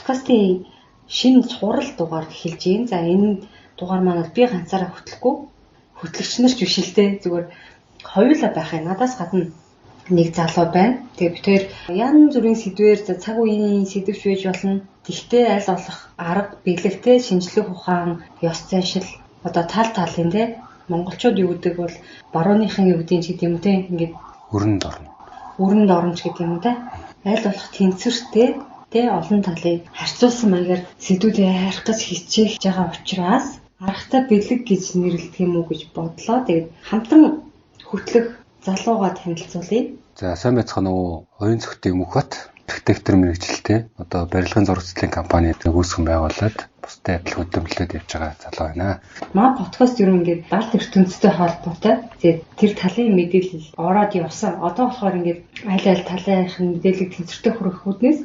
подкастын шинэ цуврал дугаар эхэлж байна. За, энэ дугаар маань бол би ганцаараа хөтлөхгүй, хөтлөгч нар ч биш л дээ. Зүгээр хоёулаа байх юм. Надаас гадна нэг залуу байна. Тэгээ бид хоёр янз бүрийн сэдвээр, за, цаг үеийн сэдэв ч байж болно. Тэгтээ аль болох арга бэлэгтэй шинжлэх ухаан, ёс заншил, одоо тал талын, те, монголчууд юу гэдэг бол барууныхан юу гэдэг ч гэдэг юм те, ингээд өрөнд орно. Өрөнд орно ч гэдэг юм те. Аль болох тэнцвэртэй те, олон талыг харьцуулсан маягаар сэдвүүдээ ярих гэж хичээх байгаа учраас аргатай бэлэг гэж нэрлэдэг юм уу гэж бодлоо. Тэгээд хамтран хөтлөх залуугаа танилцуулъя. За, сайн байцгаана уу? Оюун цогтын Мөнхбат, архитектор мэргэжилтэй, одоо барилгын зурагчлалын компани үүсгэн байгуулад бусдад адил хөдөлмөрлөд явж байгаа залуу байна. Манай подкаст ер нь ингээд далд ертөнцтэй холбоотой. Тэгээд тэр талын мэдээлэл ороод явсан. Одоо болохоор ингээд аль аль талынх нь мэдээллийг тэнцвэртэй хүргэх үүднээс,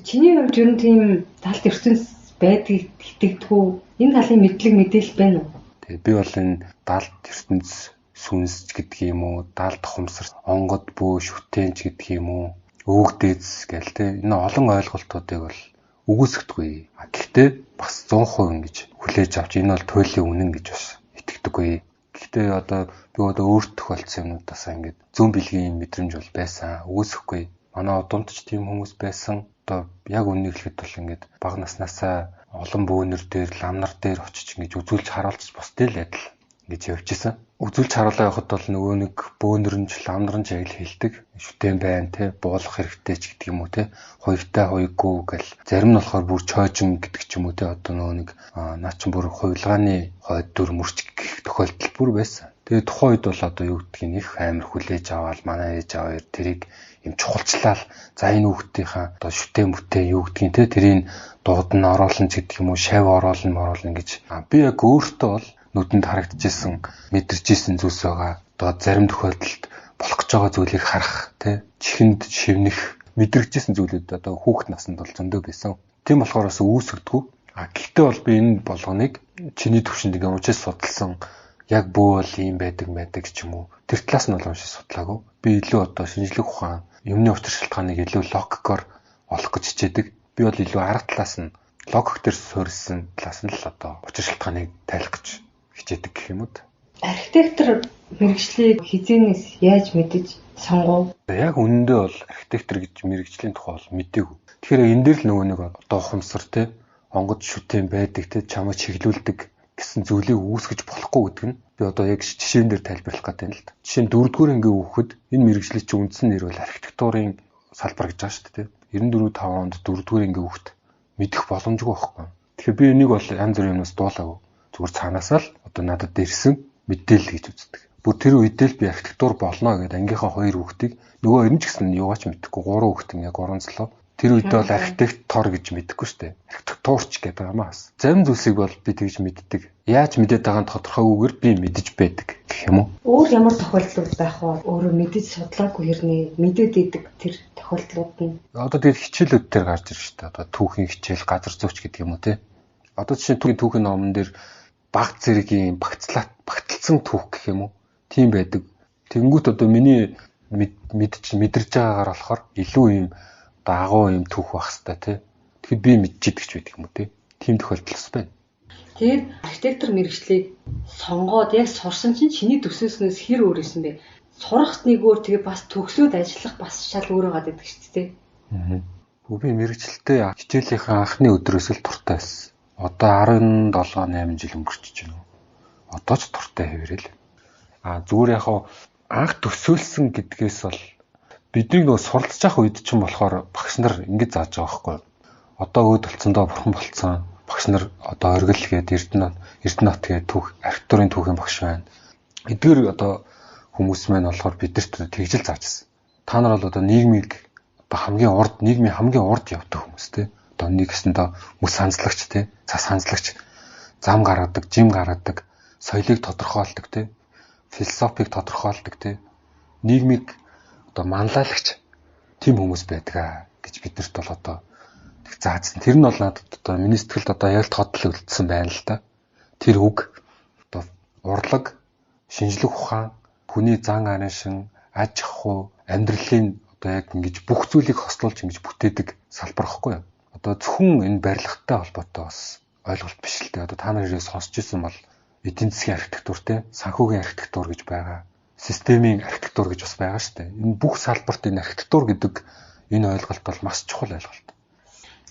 чиний хувьд ер нь тийм далд ертөнц байдгийг итгэдэг үү? Энэ талын мэдлэг мэдээлэл байна уу? Тэгээд би бол энэ далд ертөнц сүнс гэдэг юм уу, далд ухамсар, онгод бөө шүтэнч гэдэг юм уу, өвөг дээдс гээл те, энэ олон ойлголтуудыг бол үгүйсгэдэггүй. Гэхдээ бас 100% ингэж хүлээж авч энэ бол туйлын үнэн гэж бас итгэдэггүй. Гэхдээ одоо би одоо өөрт тохиолдсон юмнуудаас ингээд зүүн бэлгийн мэдрэмж бол байсан. Үгүйсгэхгүй. Манай удамд ч тийм хүмүүс байсан. Одоо яг үнэнийг хэлэхэд бол ингээд бага наснаасаа олон бөөнөр дээр, ламнар дээр очиж ингэж үзүүлж харуулж бусдын л адил ингэж явж исэн. Үзүүлж харуулаа явахад бол нөгөө нэг бөөнөр нь ч ламнар нь ч яг л хэлдэг. Шүтэн байна те, буулгах хэрэгтэй ч гэдэг юм уу те, хуягтай хуяггүй гэл. Зарим нь болохоор бүр чойжин гэдэг ч юм уу те, одоо нөгөө нэг наа чин бүр хувилгааны хойд дүр мөрч гэх тохиолдол бүр байсан. Тэгээ тухайн үед бол одоо юу гэдгийг их амар хүлээж аваад манай ээж аав хоёр тэрийг юм чухалчлал, за, энэ хүүхдийнхаа одоо шүтэн мүтэн юу гэдгийг те, тэрийг дууд нь оруулна ч гэдэг юм уу, шав оруулна оруулна гэж би яг өөртөө бол нүдэнд харагдчихсэн, мэдэрчээсэн зүйлс байгаа. Одоо зарим тохиолдолд болох гэж байгаа зүйлийг харах, тэ, чихэнд шивнэх, мэдрэгчээсэн зүйлүүд одоо хүүхэд наснд бол зөндөө байсан. Тийм болохоор бас үүсгдэггүй. А гэхдээ бол би энэ болгоныг чиний төвшөнд ингээ уншиж судалсан, яг бөө бол ийм байдаг байдаг ч юм уу. Тэр талаас нь бол уншиж судлаагүй. Би илүү одоо шинжлэх ухаан, юмны учир шалтгааныг илүү логикоор олох гэж хичээдэг. Би бол илүү арга талаас нь, логик дээр суурилсан талаас нь л одоо учир шалтгааныг тайлах гэж хичээдэг гэх юм уу. Архитектор мэргэжлийг хэзээнээс яаж мэдэж сонгов? Яг үнэндээ бол архитектор гэж мэргэжлийн тухай бол мдээгүй. Тэгэхээр энэ дээр л нөгөө нэг одоо ухамсар те, онгод шүтэн байдаг те, чамайг чиглүүлдэг гэсэн зүйлийг үүсгэж болохгүй гэдэг нь би одоо яг жишээн дээр тайлбарлах гэдэг юм л да. Жишээ нь, дөрөвдүгээр ангийн хүүхэд энэ мэргэжлийн чинь үндсэн нэр бол архитектурын салбар гэж байгаа шүү дээ. 94 5 онд дөрөвдүгээр ангийн хүүхэд мэдэх боломжгүй байхгүй. Тэгэхээр би энийг бол янз бүрийн юмнаас дуулаагүй. Зүгээр цаанаасаа л одоо надад ирсэн мэдээлэл гэж үздэг. Бүр тэр үедээ л би архитектур болно гэдээ ангийнхаа хоёр хүүхдийг, нөгөө хоёр нь ч гэсэн юугаач мэдэхгүй, гурван хүүхэд, ингээ гурван залуу. Тэр үедээ бол архитектор гэж мэдэхгүй шүү дээ. Архитектурч гэдэг юм аа. Зарим зүйлсийг бол би тэгж мэддэг. Яаж мэдээд байгаа нь тодорхойгүйгээр би мэдэж байдаг гэх юм уу? Өөр ямар тохиолдлууд байх вэ? Өөрөө мэдэж судлаагүй хэрнээ мэдээд идэг тэр тохиолдлууд нь. Одоо тэр хичээлүүд дээр гарч ирж шүү дээ. Одоо түүхийн хичээл, газар зүйч гэдэг юм уу те. Одоо жишээ нь түүхийн номон дээр баг зэргийн багцлаа багталсан түүх гэх юм уу? Тийм байдаг. Тэнгүүт одоо миний мэдж мэдэрж байгаагаар болохоор илүү юм одоо агуу юм түүх байх хэвээр тий. Тэгэхээр би мэдчихэдэг ч байдаг юм уу тий. Тийм тохиолдол бас байна. Тэгээд архитектор мэргэжлийг сонгоод яг сурсан чинь чиний төсөөснөөс хэр өөр исэн бэ? Сурах нэг өөр, тэгээ бас төгсөөд ажиллах бас шал өөр байгаад байдаг шүү дээ. Аа. Би мэргэжилтэй хичээлийнхээ анхны өдрөөс л дуртай байсан. Одоо 17 8 жил өнгөрчихөж байна. Одоо ч дуртай хэвээрэл. А зүгээр яг анх төсөөлсөн гэдгээс бол бидний нөгөө суралцж явах үед чинь болохоор багш нар ингэж зааж байгаа байхгүй. Одоо өөд болцсондоо бурхан болцсон. Багш нар одоо оргил гээд Эрдэнэт гээд түүх, архитектурын түүхийн багш байна. Эдгээр одоо хүмүүс маань болохоор бидэрт тэгжил зааж ирсэн. Та нар бол одоо нийгмийг одоо хамгийн урд, нийгмийн хамгийн урд явдаг хүмүүс те. Одоо нэг гэсэндээ мөс ханзлагч те, цас ханзлагч, зам гаргадаг, жим гаргадаг, соёлыг тодорхойлдог те, философийг тодорхойлдог те, нийгмийг одоо манлайлагч тийм хүмүүс байдаг аа гэж биднэрт бол одоо тэг заасан. Тэр нь бол надад одоо миний сэтгэлд одоо яг л тодтол үлдсэн байна л да. Тэр үг одоо урлаг, шинжлэх ухаан, хүний зан араншин, аж ахуй, амьдралын одоо яг ингэж бүх зүйлийг хослуулж ингэж бүтээдэг салбар байхгүй юу? Одоо зөвхөн энэ барилгатай холбоотой бас ойлголт биш л дээ. Одоо та нар ирээ сонсч ирсэн бол эдийн засгийн архитектур те, санхүүгийн архитектур гэж байгаа. Системийн архитектур гэж бас байгаа шүү дээ. Энэ бүх салбарт энэ архитектур гэдэг энэ ойлголт бол маш чухал ойлголт.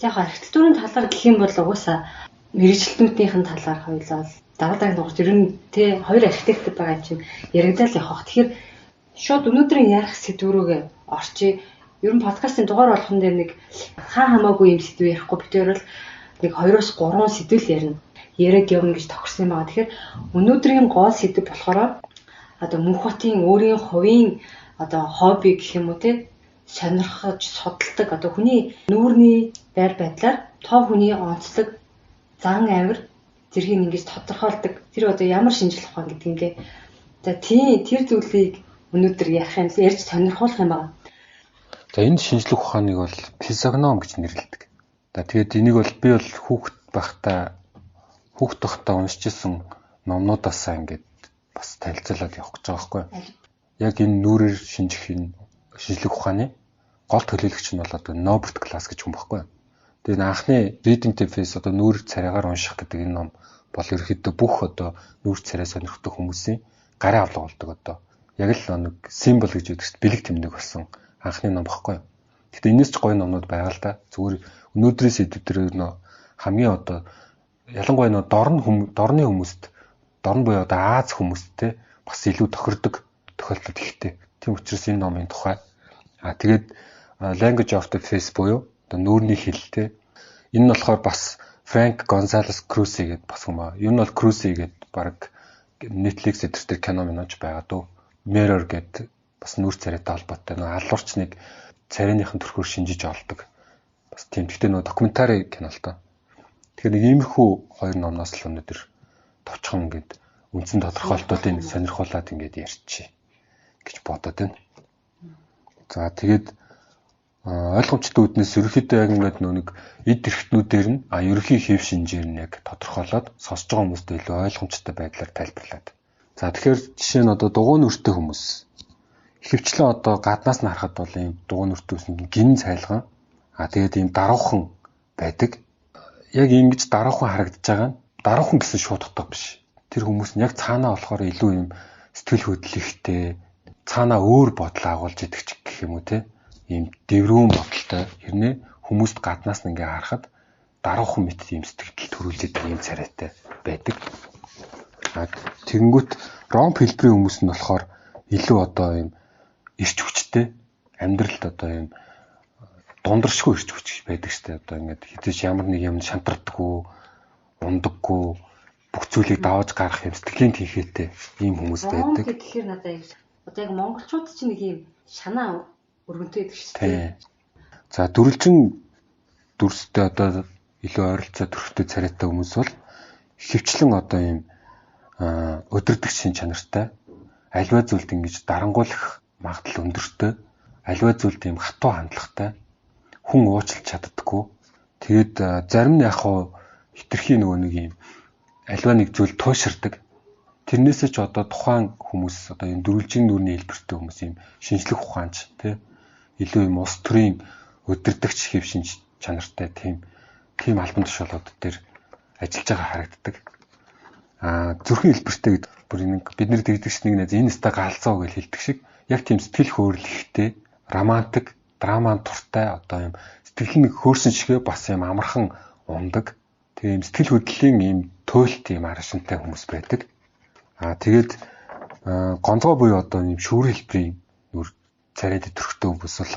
Яг архитектурын талаар гэх юм бол угаасаа мэргэжилтнүүдийнхэн талаар хоёулаа дараа дараагийн дугаарт ер нь те хоёр архитектор байгаа юм чинь яригдал явах. Тэгэхээр шууд өнөөдрийн ярих сэдв рүүгээ орчие. Ер нь подкастын дугаар болгон дээр нэг хаа хамаагүй юм сэдв ярихгүй бид хоёр бол нэг 2-3 сэдв л ярина. Яриад явна гэж тохирсон юм байна. Тэгэхээр өнөөдрийн гол сэдв болохоор одоо Мөнхбатын өөрийн хувийн одоо хобби гэх юм уу те сонирхож судалдаг одоо хүний нүүрний байр байдлаар тоо хүний онцлог зан авир зэргийг ингэж тодорхойлдог. Тэр одоо ямар шинжлэх ухаан гэдэг юм бэ? За тийм тэр зүйлийг өнөөдөр ярих юм, ярьж сонирхуулах юм байна. За энэ шинжлэх ухааныг бол физиогном гэж нэрлэдэг. За тэгээд энийг бол би бол хүүхэд байхдаа уншиж исэн номнуудаасаа ингээд бас танилцуулаад явах гэж байгаа байхгүй юу? Яг энэ нүүрээр шинжих энэ шинжлэх ухааны гол төлөөлөгч нь бол одоо Ноберт Класс гэж хүн байхгүй юу? Тэгээд анхны Reading the Face одоо нүүр царайгаар унших гэдэг энэ ном бол ерөнхийдөө бүх одоо нүүр царай сонирхдаг хүмүүсийн гарын авлага болдог одоо яг л нэг символ гэж яддаг шүү дээ. Бэлэг тэмдэг болсон анхны ном байхгүй юу? Гэхдээ энэс ч гоё номнууд байгаа л да. Зүгээр өнөөдрийн сэдв дээр нөө хамгийн одоо ялангуяа нөө дорны хүмүүст дорн буюу одоо Аз хүмүүст те бас илүү тохирдог тохиолдол ихтэй. Тийм учраас энэ номын тухай. Аа тэгээд Language of the Face буюу одоо нүүрний хэл те. Энэ нь болохоор бас Франк Гонзалес Круси гэдэг бас юм аа. Ер нь бол Круси гэдэг баг Netflix эдэр кино минууч байгаа дөө. Mirror гэдэг бас нүүр царайтай холбоотой нөө алуурчныг царайныхын төрхөөр шинжиж олдог. Бас тийм. Гэхдээ нөө докюментари кино л доо. Тэгэхээр нэг иймэрхүү хоёр номноос л өнөөдөр товчхон ингээд үндсэн тодорхойлтуудыг сонирхуулаад ингээд ярьчих гэж бодоод байна. За тэгээд ойлгомжтой үүднээс ерөнхийдөө яг ингээд нөө нэг эд эрхтнүүдээр нь ерөнхий хэв шинжээр нь яг тодорхойлоод сонсож байгаа хүмүүст илүү ойлгомжтой байдлаар тайлбарлаад. За тэгэхээр жишээ нь одоо дугуй нүртэй хүмүүс ихэвчлэн одоо гаднаас нь харахад бол ийм дугуй нүртэй хүмүүс гин цайлган тэгээд ийм даруухан байдаг. Яг ингэж даруухан харагдаж байгаа нь даруухан гэсэн шууд утга биш. Тэр хүмүүс нь яг цаанаа болохоор илүү ийм сэтгэл хөдлөлттэй, цаанаа өөр бодол агуулж идэг ч гэх юм уу те. Ийм дэврүүн бодолтой хэрнээ хүмүүст гаднаас нь ингээ харахад даруухан мэт ийм сэтгэл төрүүлж идэг ийм царайтай байдаг. Тэгэнгүүт ромб хэлбэрийн хүмүүс нь болохоор илүү одоо ийм ирч хүчтэй, амьдралд одоо ийм дундаршгүй ирч хүч байдаг штэ. Одоо ингээд хэзээ ч ямар нэг юм шантардаггүй, ундаггүй, бүх зүйлийг даваж гарах юм сэтгэлийн тэнхээтэй ийм хүмүүс байдаг. Ромб гэхээр надад яг одоо яг монголчууд чинь нэг ийм шанаа өргөнтэй байдаг шүү дээ. За дөрвөлжин дүрстэй одоо илүү ойролцоо төрхтэй царайтай хүмүүс бол ихэвчлэн одоо ийм өдөрдөх шин чанартай, аливаа зүйлд ингэж дарангуйлах магадлал өндөртэй, аливаа зүйлд ийм хатуу хандлагатай, хүн уучлах чаддаггүй. Тэгээд зарим нь яг хуу хитрхи нөгөө нэг ийм аливаа нэг зүйл туйширдаг. Тэрнээсээ ч одоо тухайн хүмүүс одоо ийм дөрвөлжин нүүрний хэлбэртэй хүмүүс ийм шинжлэх ухаанч тий илүү ийм улс төрийн өдөрдөгч хэв шинж чанартай тийм албан тушаалууд дээр ажиллаж байгаа харагддаг. Зүрхэн хэлбэртэй гэдэг бүр нэг бид нэр тэгдэг шиг нэг энэ өстой галзуу гэж хэлдэг шиг яг тийм сэтгэл хөөрөл ихтэй, романтик, драман туртай одоо ийм сэтгэл нэг хөөрсөн шигэ бас ийм амархан ундаг. Тэгээ ийм сэтгэл хөдлөлийн ийм туйлт ийм арга шинтэй хүмүүс байдаг. Тэгээд гонцгой буюу одоо ийм шүүр хэлбэрийн нүр царайд төрхтэй хүмүүс бол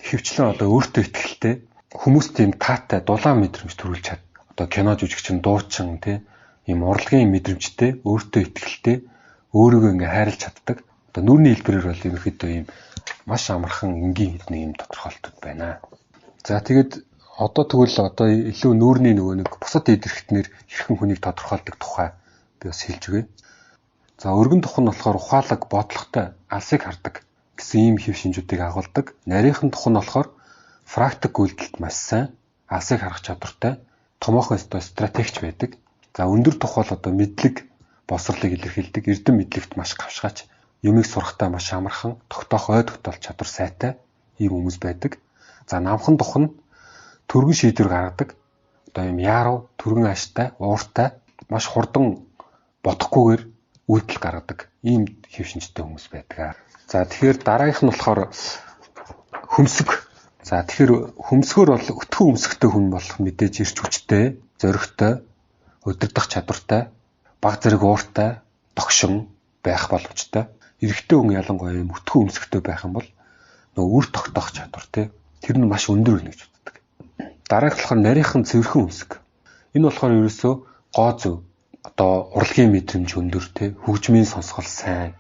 ихэвчлэн одоо өөртөө ихтэй хүмүүст ийм таатай дулаан мэдрэмж төрүүлж чад. Одоо кино жүжигчин, дуучин тий ийм урлагийн мэдрэмжтэй, өөртөө ихтэй, өөрийгөө ингээ хайрлаж чаддаг. Одоо нүүрний хэлбэрээр бол ерөнхийдөө ийм маш амархан энгийн хэдний ийм тодорхойлтууд байна. За тэгээд одоо тэгвэл одоо илүү нүүрний нөгөө нэг бусад эд эрхтнэр хэрхэн хүнийг тодорхойлдог тухай би бас хэлж өгье. За өргөн тух нь болохоор ухаалаг, бодлоготой, алсыг хардаг гэсэн ийм хэв шинжүүдийг агуулдаг. Нарийнхан тух нь болохоор практик үйлдэлд маш сайн, алсыг харах чадвартай, томоохон стратегч байдаг. За өндөр тух бол одоо мэдлэг боловсролыг илэрхийлдэг, эрдэм мэдлэгт маш гавшгаач, юмыг сурахтаа маш амархан, тогтоох ой тогтоол чадвар сайтай ийм хүмүүс байдаг. За намхан тух нь Түргэн шийдвэр гаргадаг. Одоо ийм яарав, түргэн ааштай, ууртай, маш хурдан бодохгүйгээр үйлдэл гаргадаг ийм хэв шинжтэй хүмүүс байдаг. За тэгэхээр дараагийнх нь болохоор хөмсөг. За тэгэхээр хөмсгөр бол өтгөн өмсгтэй хүн болох мэдээж эрч хүчтэй, зоригтой, удирдах чадвартай, баг зэрэг ууртай, догшин байх боломжтой. Эрэгтэй хүн ялангуяа ийм өтгөн өмсгтэй байх юм бол нөгөө үр тогтоох чадвар те тэр нь маш өндөр байна гэж боддог. Дараагийнх болохоор нарийнхан цэвэрхэн өмсөг. Энэ болохоор ерөөсөө гоо зөв одоо урлагийн мэдрэмж өндөр те хөгжмийн сонсгол сайн.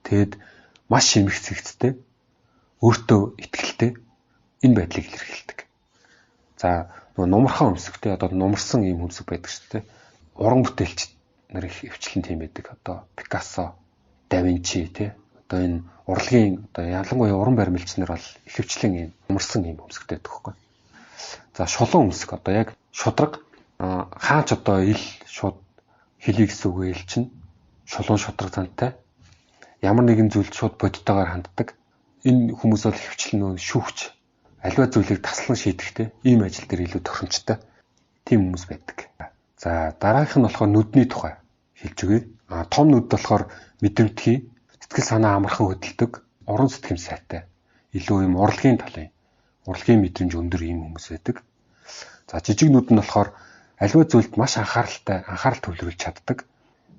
Тэгэд маш эмх цэгцтэй, өөртөө итгэлтэй энэ байдлыг илэрхийлдэг. За нөгөө нумархан өмсөг те одоо нумарсан ийм өмсөг байдаг шүү дээ. Уран бүтээлч нар их өвчлэн тийм байдаг. Одоо Пикассо, Да Винчи те одоо энэ урлагийн одоо ялангуяа уран баримлч нар бол ихэвчлэн ийм нумарсан ийм өмсгтэй байдаг байхгүй. За шулуун өмсөг одоо яг шудраг хаач одоо ил шууд хэлий гэсэн үгээ хэлчин шулуун шудраг зантай ямар нэгэн зүйлд шууд бодтойгоор ханддаг. Энэ хүмүүс бол ихэвчлэн нөө шүүгч аливаа зүйлийг таслан шийдэхтэй ийм ажил дээр илүү тохиромжтой тийм хүмүүс байдаг. За дараагийнх нь болохоор нүдний тухай хэлж өгье. Том нүд болохоор мэдрэмтгий, сэтгэл санаа амархан хөдөлдөг, уран сэтгэм сайтай, илүү ийм урлагийн талын, урлагийн мэдрэмж өндөр ийм хүмүүс байдаг. За жижиг нүд нь болохоор аливаа зүйлд маш анхааралтай, анхаарал төвлөрүүлж чаддаг.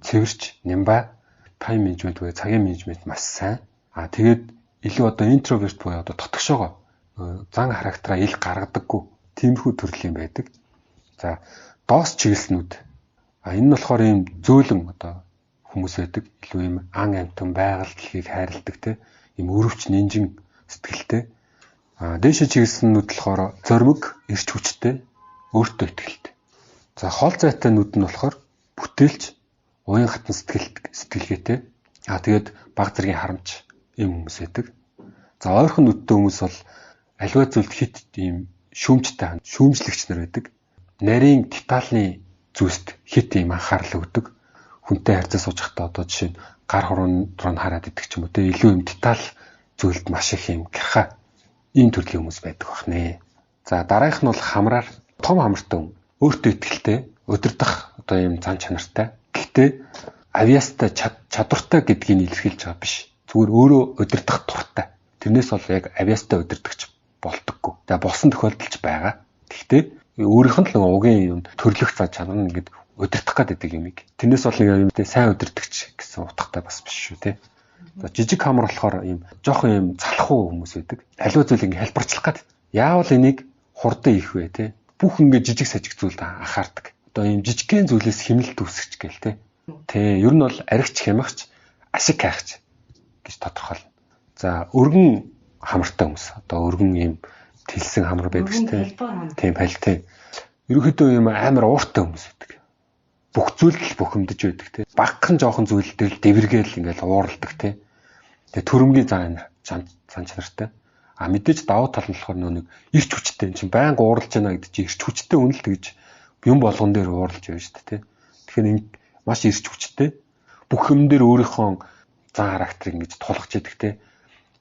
Цэвэрч, нямбай, time management буюу цагийн менежмент маш сайн. Тэгээд илүү одоо интроверт буюу одоо дотгошоогоо зан характераа ил гаргадаггүй тиймэрхүү төрлийн байдаг. За доос чиглэснүүд. Энэ нь болохоор ийм зөөлөн одоо хүмүүс байдаг. Илүү ийм ан амтан байгаль дэлхийг хайрладаг те ийм өрөвч нинжин сэтгэлтэй. Дээшээ чиглэснүүд болохоор зоримог, эрч хүчтэй, өөртөө итгэлтэй. За хол зайтай нүд нь болохоор бүтээлч, уян хатан сэтгэлгээтэй. Тэгээд баг зэргийн харамч ийм хүмүүс байдаг. За ойрхон нүдтэй хүмүүс бол аливаа зүйлд хит ийм шүүмжтэй, шүүмжлэгч нар байдаг. Нарийн детальны зүйлст хит ийм анхаарал өгдөг. Хүнтэй харьцаа сууж байхдаа одоо жишээ нь гар хуруун руу нь хараад идэх ч юм уу те илүү ийм деталь зүйлд маш их ийм гярхаа ийм төрлийн хүмүүс байдаг бахнэ. За дараагийнх нь бол хамраар том хамартай хүн. Өөртөө итгэлтэй, удирдах одоо ийм зан чанартай. Гэхдээ авьяастай, чадвартай гэдгийг илэрхийлж байгаа биш. Зүгээр өөрөө удирдах дуртай. Тэрнээс бол яг авьяастай удирдахч болдоггүй. Тэгээ болсон тохиолдолч байгаа. Гэхдээ өөрийнх нь л нөгөө угийн юм төрлөх зан чанар нь ингээд удирдах гэдэг юмыг. Тэрнээс бол нэг юм сайн удирдахч гэсэн утгатай бас биш шүү те. За жижиг хамар болохоор ийм жоохон ийм залхуу хүмүүс байдаг. Аливаа зүйлийг ингээд хэлбэрчлэх гээд. Яавал энийг хурдан хийх вэ те. Бүх ингээд жижиг сажиг зүйлд анхаардаг. Одоо ийм жижигхэн зүйлээс хэмнэлт үүсгэж гээл те. Тэ ер нь бол аригч хямагч, ашиг хайхч гэж тодорхойлно. За өргөн хамартай хүмүүс. Одоо өргөн ийм тэлсэн хамар байдаг шүү те. Тийм пал тийм. Ерөнхийдөө ийм амар ууртай хүмүүс байдаг. Бүх зүйлд л бухимдаж байдаг те. Багахан жоохон зүйл дээр л дэвэргээл ингээл ууралдаг те. Тэгээ төрөмгийн зан чанартай. Мэдээж давуу тал нь болохоор нөө нэг ирч хүчтэй энэ чинь байнга ууралж байна гэдэг чинь ирч хүчтэй хүн л тэгж юм болгон дээр ууралж байна шүү дээ те. Тэгэхээр энэ маш ирч хүчтэй. Бүх юм дээр өөрийнхөө зан характерыг ингэж тулгаж идэг те.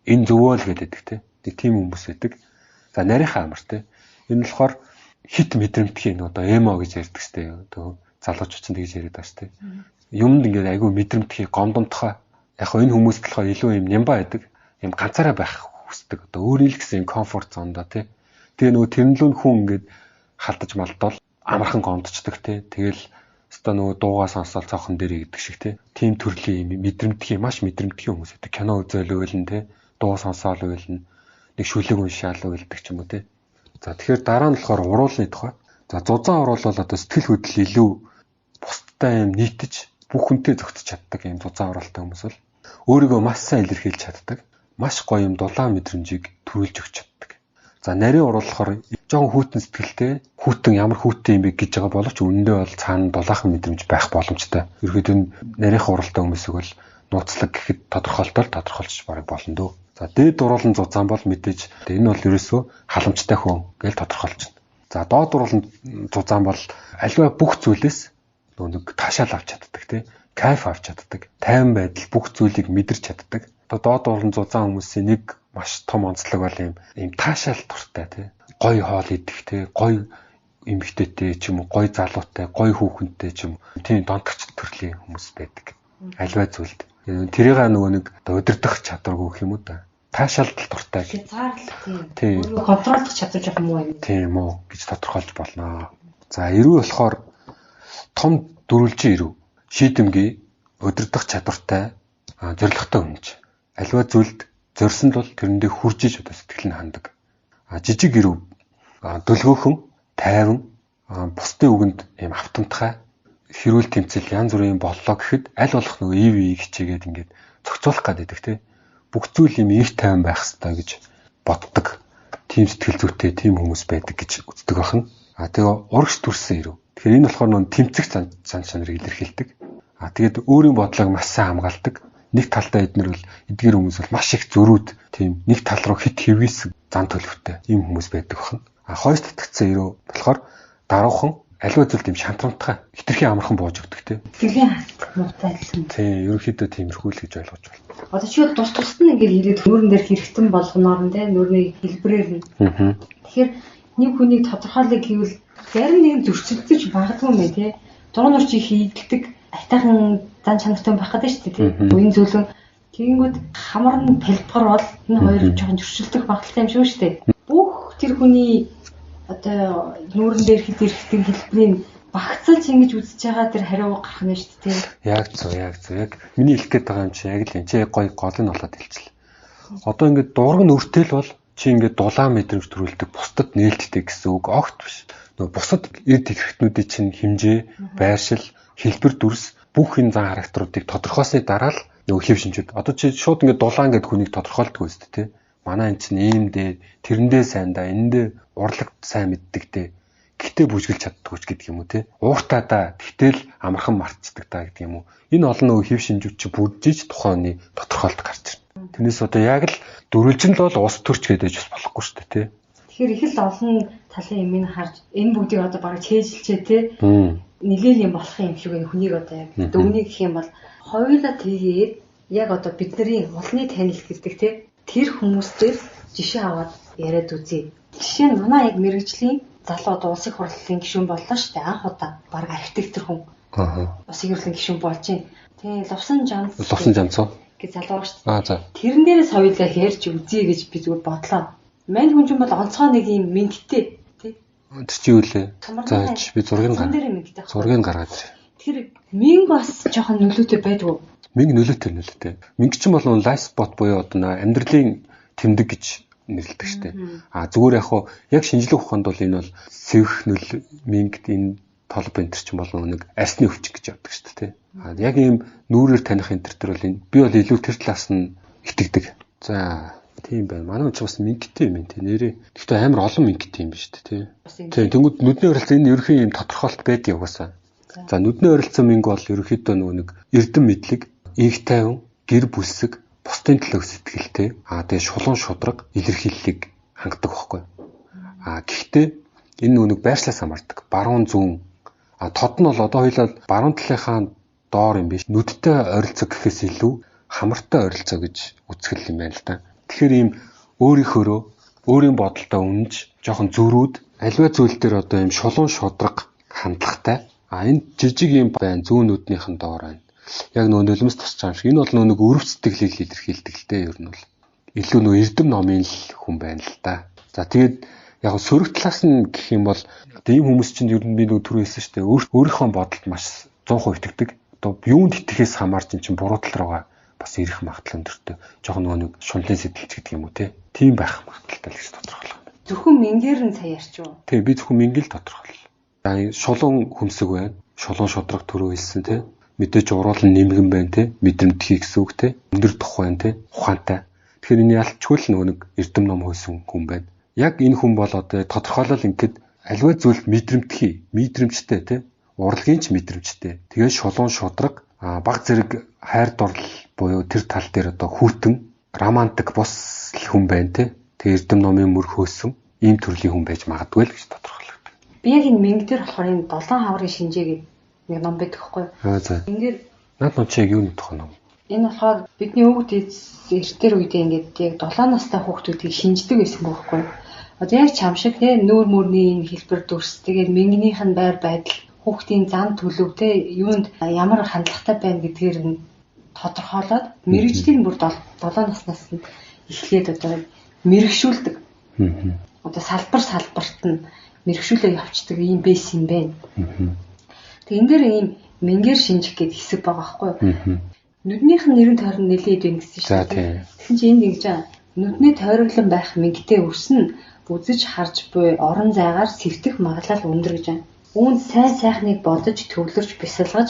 Энэ зөвөө л гэдэг те. Тийм хүмүүс байдаг. За нарийнхаа амар те. Энэ болохоор хит мэдрэмтгий одоо эмо гэж ярьдаг шүү дээ. Одоо залуучууд чинь тэгж яриад байгаа шүү дээ. Юмд ингээд айгүй мэдрэмтгий гомдомтгой. Яг хөө энэ хүмүүст болохоор илүү юм нямбай байдаг. Юм ганцаараа байх хүсдэг. Одоо өөрийн л гэсэн юм комфорт зондоо тий. Тэгээ нөгөө тэрнлүүн хүн ингээд халдаж малдвал амархан гомдчихдаг тий. Тэгэл өстой нөгөө дуугаа сонсоол цоохон дээр гэдэг шиг тий. Тийм төрлийн юм мэдрэмтгий маш мэдрэмтгий хүмүүс байдаг. Кино үзэл уйлна тий. Дуу сонсоол уйлна. Нэг шүлэг уншаал уйлдаг ч юм уу тий. За тэгэхээр дараа нь болохоор уруулны тухай. За зузаан уруул бол одоо сэтгэл хөдлөл илүү бусдтай юм нийтж бүх хүнтэй зөгтөж чаддаг юм зузаан уруултай хүмүүс бол өөрийгөө маш сайн илэрхийлж чаддаг. Маш гоё юм дулаан мэдрэмжийг төрүүлж өгч чаддаг. За нарийн уруул болохоор жоохон хүйтэн сэтгэлтэй, хүйтэн ямар хүйтэн юм бэ гэж байгаа боловч үнэндээ бол цаана дулаахан мэдрэмж байх боломжтой. Ерөнхийдөө нарийнхан уруултай хүмүүсийг бол нууцлаг гэхэд тодорхойлтол тодорхойлж бараг болно дөө. За дээд уруулан зузаан бол мэдээж энэ бол ерөөсөө халамжтай хүн гэж тодорхойлчихно. За доод уруулан зузаан бол аливаа бүх зүйлээс нөгөө нэг таашаал авч чаддаг тий. Кайф авч чаддаг. Тайван байдал бүх зүйлийг мэдэрч чаддаг. Одоо доод уруулан зузаан хүмүүсийн нэг маш том онцлог бол ийм таашаал дуртай тий. Гоё хоол идэх те, гоё эмэгтэйтэй ч юм уу, гоё залуутай, гоё хүүхэнтэй ч юм уу. Тийм донтогч төрлийн хүмүүс байдаг. Альва зүйлд. Тэрийг нөгөө нэг удирдах чадваргүй гэх юм уу да. Таашаалдал дуртай. Хязгаарлалт тийм. Өөрийгөө контролдох чадвар жоохон муу юм. Тийм үү гэж тодорхойлж болно. За эрүү болохоор том дөрвөлжин эрүү. Шийдэмгий, удирдах чадвартай, зоригтой хүнж. Альва зүйлд зорьсон бол тэрэндээ хурж иж одоо сэтгэл нь хандаг. Жижиг эрүү дөлгөөхөн, тайван, бусдын үгэнд ийм автамтгай, хэрүүл тэмцэл янз бүрийн боллоо гэхэд аль болох нөгөө ив ийг хичээгээд ингээд зохицуулах гэдэг те. Бүх зүйл ийм их тайван байх хэрэгтэй гэж боддог. Тийм сэтгэл зүйтэй тийм хүмүүс байдаг гэж үздэг байна. Тэгээ урагш төрсэн эрүү. Тэгэхээр энэ болохоор нөгөө тэмцэх зан чанарыг илэрхийлдэг. Тэгээд өөрийн бодлыг маш сайн хамгаалдаг. Нэг талдаа эднэр бол эдгээр хүмүүс бол маш их зөрүүд тийм нэг тал руу хит хэвийсэн зан төлөвтэй ийм хүмүүс байдаг байна. Хойш татгцсан эрүү болохоор даруухан аливаа зүйл тийм шантрамтгай хитрхи амархан бууж өгдөг тийм. Сэтгэлийн хат муутай адилхан. Тийм, ерөнхийдөө тиймэрхүү л гэж ойлгож байна. Одоо чи тус тусад нь ингээд хэлээд нүүрэн дээр хэрэгтэн болгоноор нь тийм нүүрний хэлбэрээр нь. Тэгэхээр нэг хүнийг тодорхойлъё гэвэл зарим нэгэн зөрчилдөж магадгүй юм байна тийм. Дуран нурч их хийдэлдэг айтайхан зан чанартай байх гэдэг шүү дээ тийм. Уян зүйлэн тэгэнгүүт хамар нь талбар бол энэ хоёр жоохон зөрчилдөх магадлалтай юм шиг шүү дээ. Бүх тэр хүний одоо нүүрэн дээр хэд эрэхтэн хэлбэрийн багцалж ингэж үзэж байгаа тэр хариу гарах нь шүү дээ. Яг зөв, яг зөв. Яг миний хэлэх гээд байгаа юм чи яг л энэ чи гоё гол нь болоод хэлчихлээ. Одоо ингээд дург нь өртөл бол чи ингээд дулаан мэдрэмж төрүүлдэг, бусдад нээлттэй гэсэн үг огт биш. Нөгөө бусад эрд хэрэгтнүүдийн чинь хэмжээ, байршил, хэлбэр дүрс бүх энэ зан характеруудыг тодорхойлсны дараа л нөгөө хэв шинжүүд. Одоо чи шууд ингээд дулаан гэдэг хүнийг тодорхойлдгоо үст тэ. Манай эн чинь ийм дээ, тэрэндээ сайн да, энэндээ урлаг сайн мэддэг дээ. Гэхдээ бүжгэлж чаддгүй ч гэдэг юм уу те. Ууртаа да, тэгтэл амархан мартцдаг та гэдэг юм уу. Энэ олон нөгөө хэв шинжүүд чи бүржиж тухайн хүний тодорхойлолт гарч ирнэ. Тэрнээс одоо яг л дөрвөлжин л бол улс төрч гэдэг бас болохгүй шүү дээ те. Тэгэхээр их л олон талын юм харж энэ бүгдийг одоо бараг чэйжилчээ те. Нилээл юм болох юм шиг энэ хүнийг одоо яг дүгнэе гэх юм бол хоёулаа тэгээд яг одоо бидний улны танил гэдэг те тэр хүмүүстээр жишээ аваад яриад үзье. Жишээ нь манай яг мэрэгжлийн залуу одоо улсын хурлын гишүүн боллоо шүү дээ. Анх удаа баг архитектор хүн. Улсын хурлын гишүүн болж байна. Тийм, Лувсан Жанц. Лувсан Жанц уу? гэж залуу шүү дээ. Тэрэн дээрээс хоёулаа ярьж үзье гэж би зүгээр бодлоо. Мань хүн чинь бол онцгой нэг юм мэнгтэй тий. Тэр чи юу лээ? За би зургийг гаргаад. Зургийг гаргаад ирээ. Тэгэхээр мэнг бас жоохон нөлөөтэй байдгүй. Мэнг нөлөөтэй нөлөөтэй. Мэнг чинь бол life spot буюу одоо амьдралын тэмдэг гэж нэрлэдэг штеп. А зүгээр яг хуу яг шинжлэх ухаанд бол энэ бол сэвх нүл мэнгд энэ толб энэ төр чинь бол нэг арсны өвчин гэж явдаг штеп тий. А яг ийм нүүрээр таних энэ төр бол энэ би бол илүү тэр талаас нь итгэдэг. За тийм байна. Манай хүн чинь бас мэнгтэй юм тий. Нэрээ. Гэхдээ амар олон мэнгтэй юм биш үү тий. Тийм тэнгууд нүдний ойролцоо энэ ерөнхий ийм тодорхойлт байдаг угаасаа. За нүдний ойролцоо мэнг бол ерөнхийдөө нөгөө нэг эрдэм мэдлэг, инх тайван, гэр бүлсэг, бусдын төлөөх сэтгэлтэй, тэгээ шулуун шудраг илэрхийллийг хангадаг байхгүй. Гэхдээ энэ нөгөө нэг байршлаас хамаардаг. Баруун зүүн. Тод нь бол одоо хоёлаа баруун талынхаа доор юм биш. Нүдтэй ойролцоо гэхээс илүү хамартай ойролцоо гэж үзэх юм байна л да. Тэгэхээр ийм өөрийнхөөрөө өөрийн бодолтой үнэнч, жоохон зөрүүд, аливаа зүйл дээр одоо ийм шулуун шудраг хандлагатай. Энэ жижиг юм байна, зүүн нүднийхэн доор байна. Яг нөгөө нулимс тусч байгаа юм шиг. Энэ бол нөгөө нэг өрөв сэтгэлийг илэрхийлдэг л дээ ер нь бол. Илүү нөгөө эрдэм номын л хүн байна л да. За тэгээд яг сөрөг талаас нь гэх юм бол одоо ийм хүмүүс чинь ер нь би нөгөө түрүү хэлсэн шүү дээ. Өөрийнхөө бодолд маш 100% итгэдэг. Одоо юунд итгэхээс хамаарч ин чинь буруу тал руугаа бас ирэх магадлал өндөртэй. Жохон нөгөө нэг шунлын сэтэлч гэдэг юм уу те. Тийм байх магадлалтай л гэж тодорхойлох юм. Зөвхөн мингээр нь сая ярьч юу? Тийм би зөвхөн мингэл тодорхойлол. За шулуун хөмсөг байна. Шулуун шудраг түрүү хэлсэн те. Мэдээж уруулан нэмгэн байна те. Мэдрэмтгий гэсэн үг те. Өндөр тух байна те. Ухаантай. Тэгэхээр энэ ялчгүй л нөгөө нэг эрдэм ном хөөсөн хүн байна. Яг энэ хүн бол одоо тодорхойлол ингээд аливаа зүйлд мэдрэмтгий, мэдрэмжтэй те. Урлагийн ч мэдрэмжтэй. Тэгээ шулуун шудраг, баг зэрэг хайр дурлал буюу тэр тал дээр одоо хүйтэн, романтик бус л хүн байна те. Тэгээ эрдэм номын мөр хөөсөн ийм төрлийн хүн байж магадгүй л гэж тодорхойлогддог. Би яг энэ мэнг дээр болохоор энэ долоон хаврын шинжээ гэдэг нэг ном байдаг хгүй юу? За. Энгээр над ном чи яг юуны тухай ном? Энэ болохоор бидний өвөг дээд эртэр үедээ ингээд яг 7 настай хүүхдүүдийг шинждэг байсан байхгүй юу? Одоо яг чам шиг те нүүр мөрний энэ хэлбэр дүрс, тэгээд мингнийх нь байр байдал, хүүхдийн зан төлөв те юунд ямар хандлагатай байна гэдгээр нь тодорхойлоод мэрэгжлийн бүр 7 наснаас нь эхлээд одоо мэрэгшүүлдэг. Одоо салбар салбарт нь мэрэгшүүлээ явцдаг ийм бэс юм байна. Тэгээ энэ дээр ийм мингээр шинжих гэдэг хэсэг байгаа байхгүй юу? Нүднийх нь нэрэн тойрон нэлээд байна гэсэн шүү дээ. Тэгсэн чинь энд ингэж байгаа. Нүдний тойроглон байх мингтэй өрсөн үзэж харж буй орон зайгаар сэвтэх магадлал өндөр гэж байна. Үүнд сайн сайхныг бодож төвлөрч бясалгаж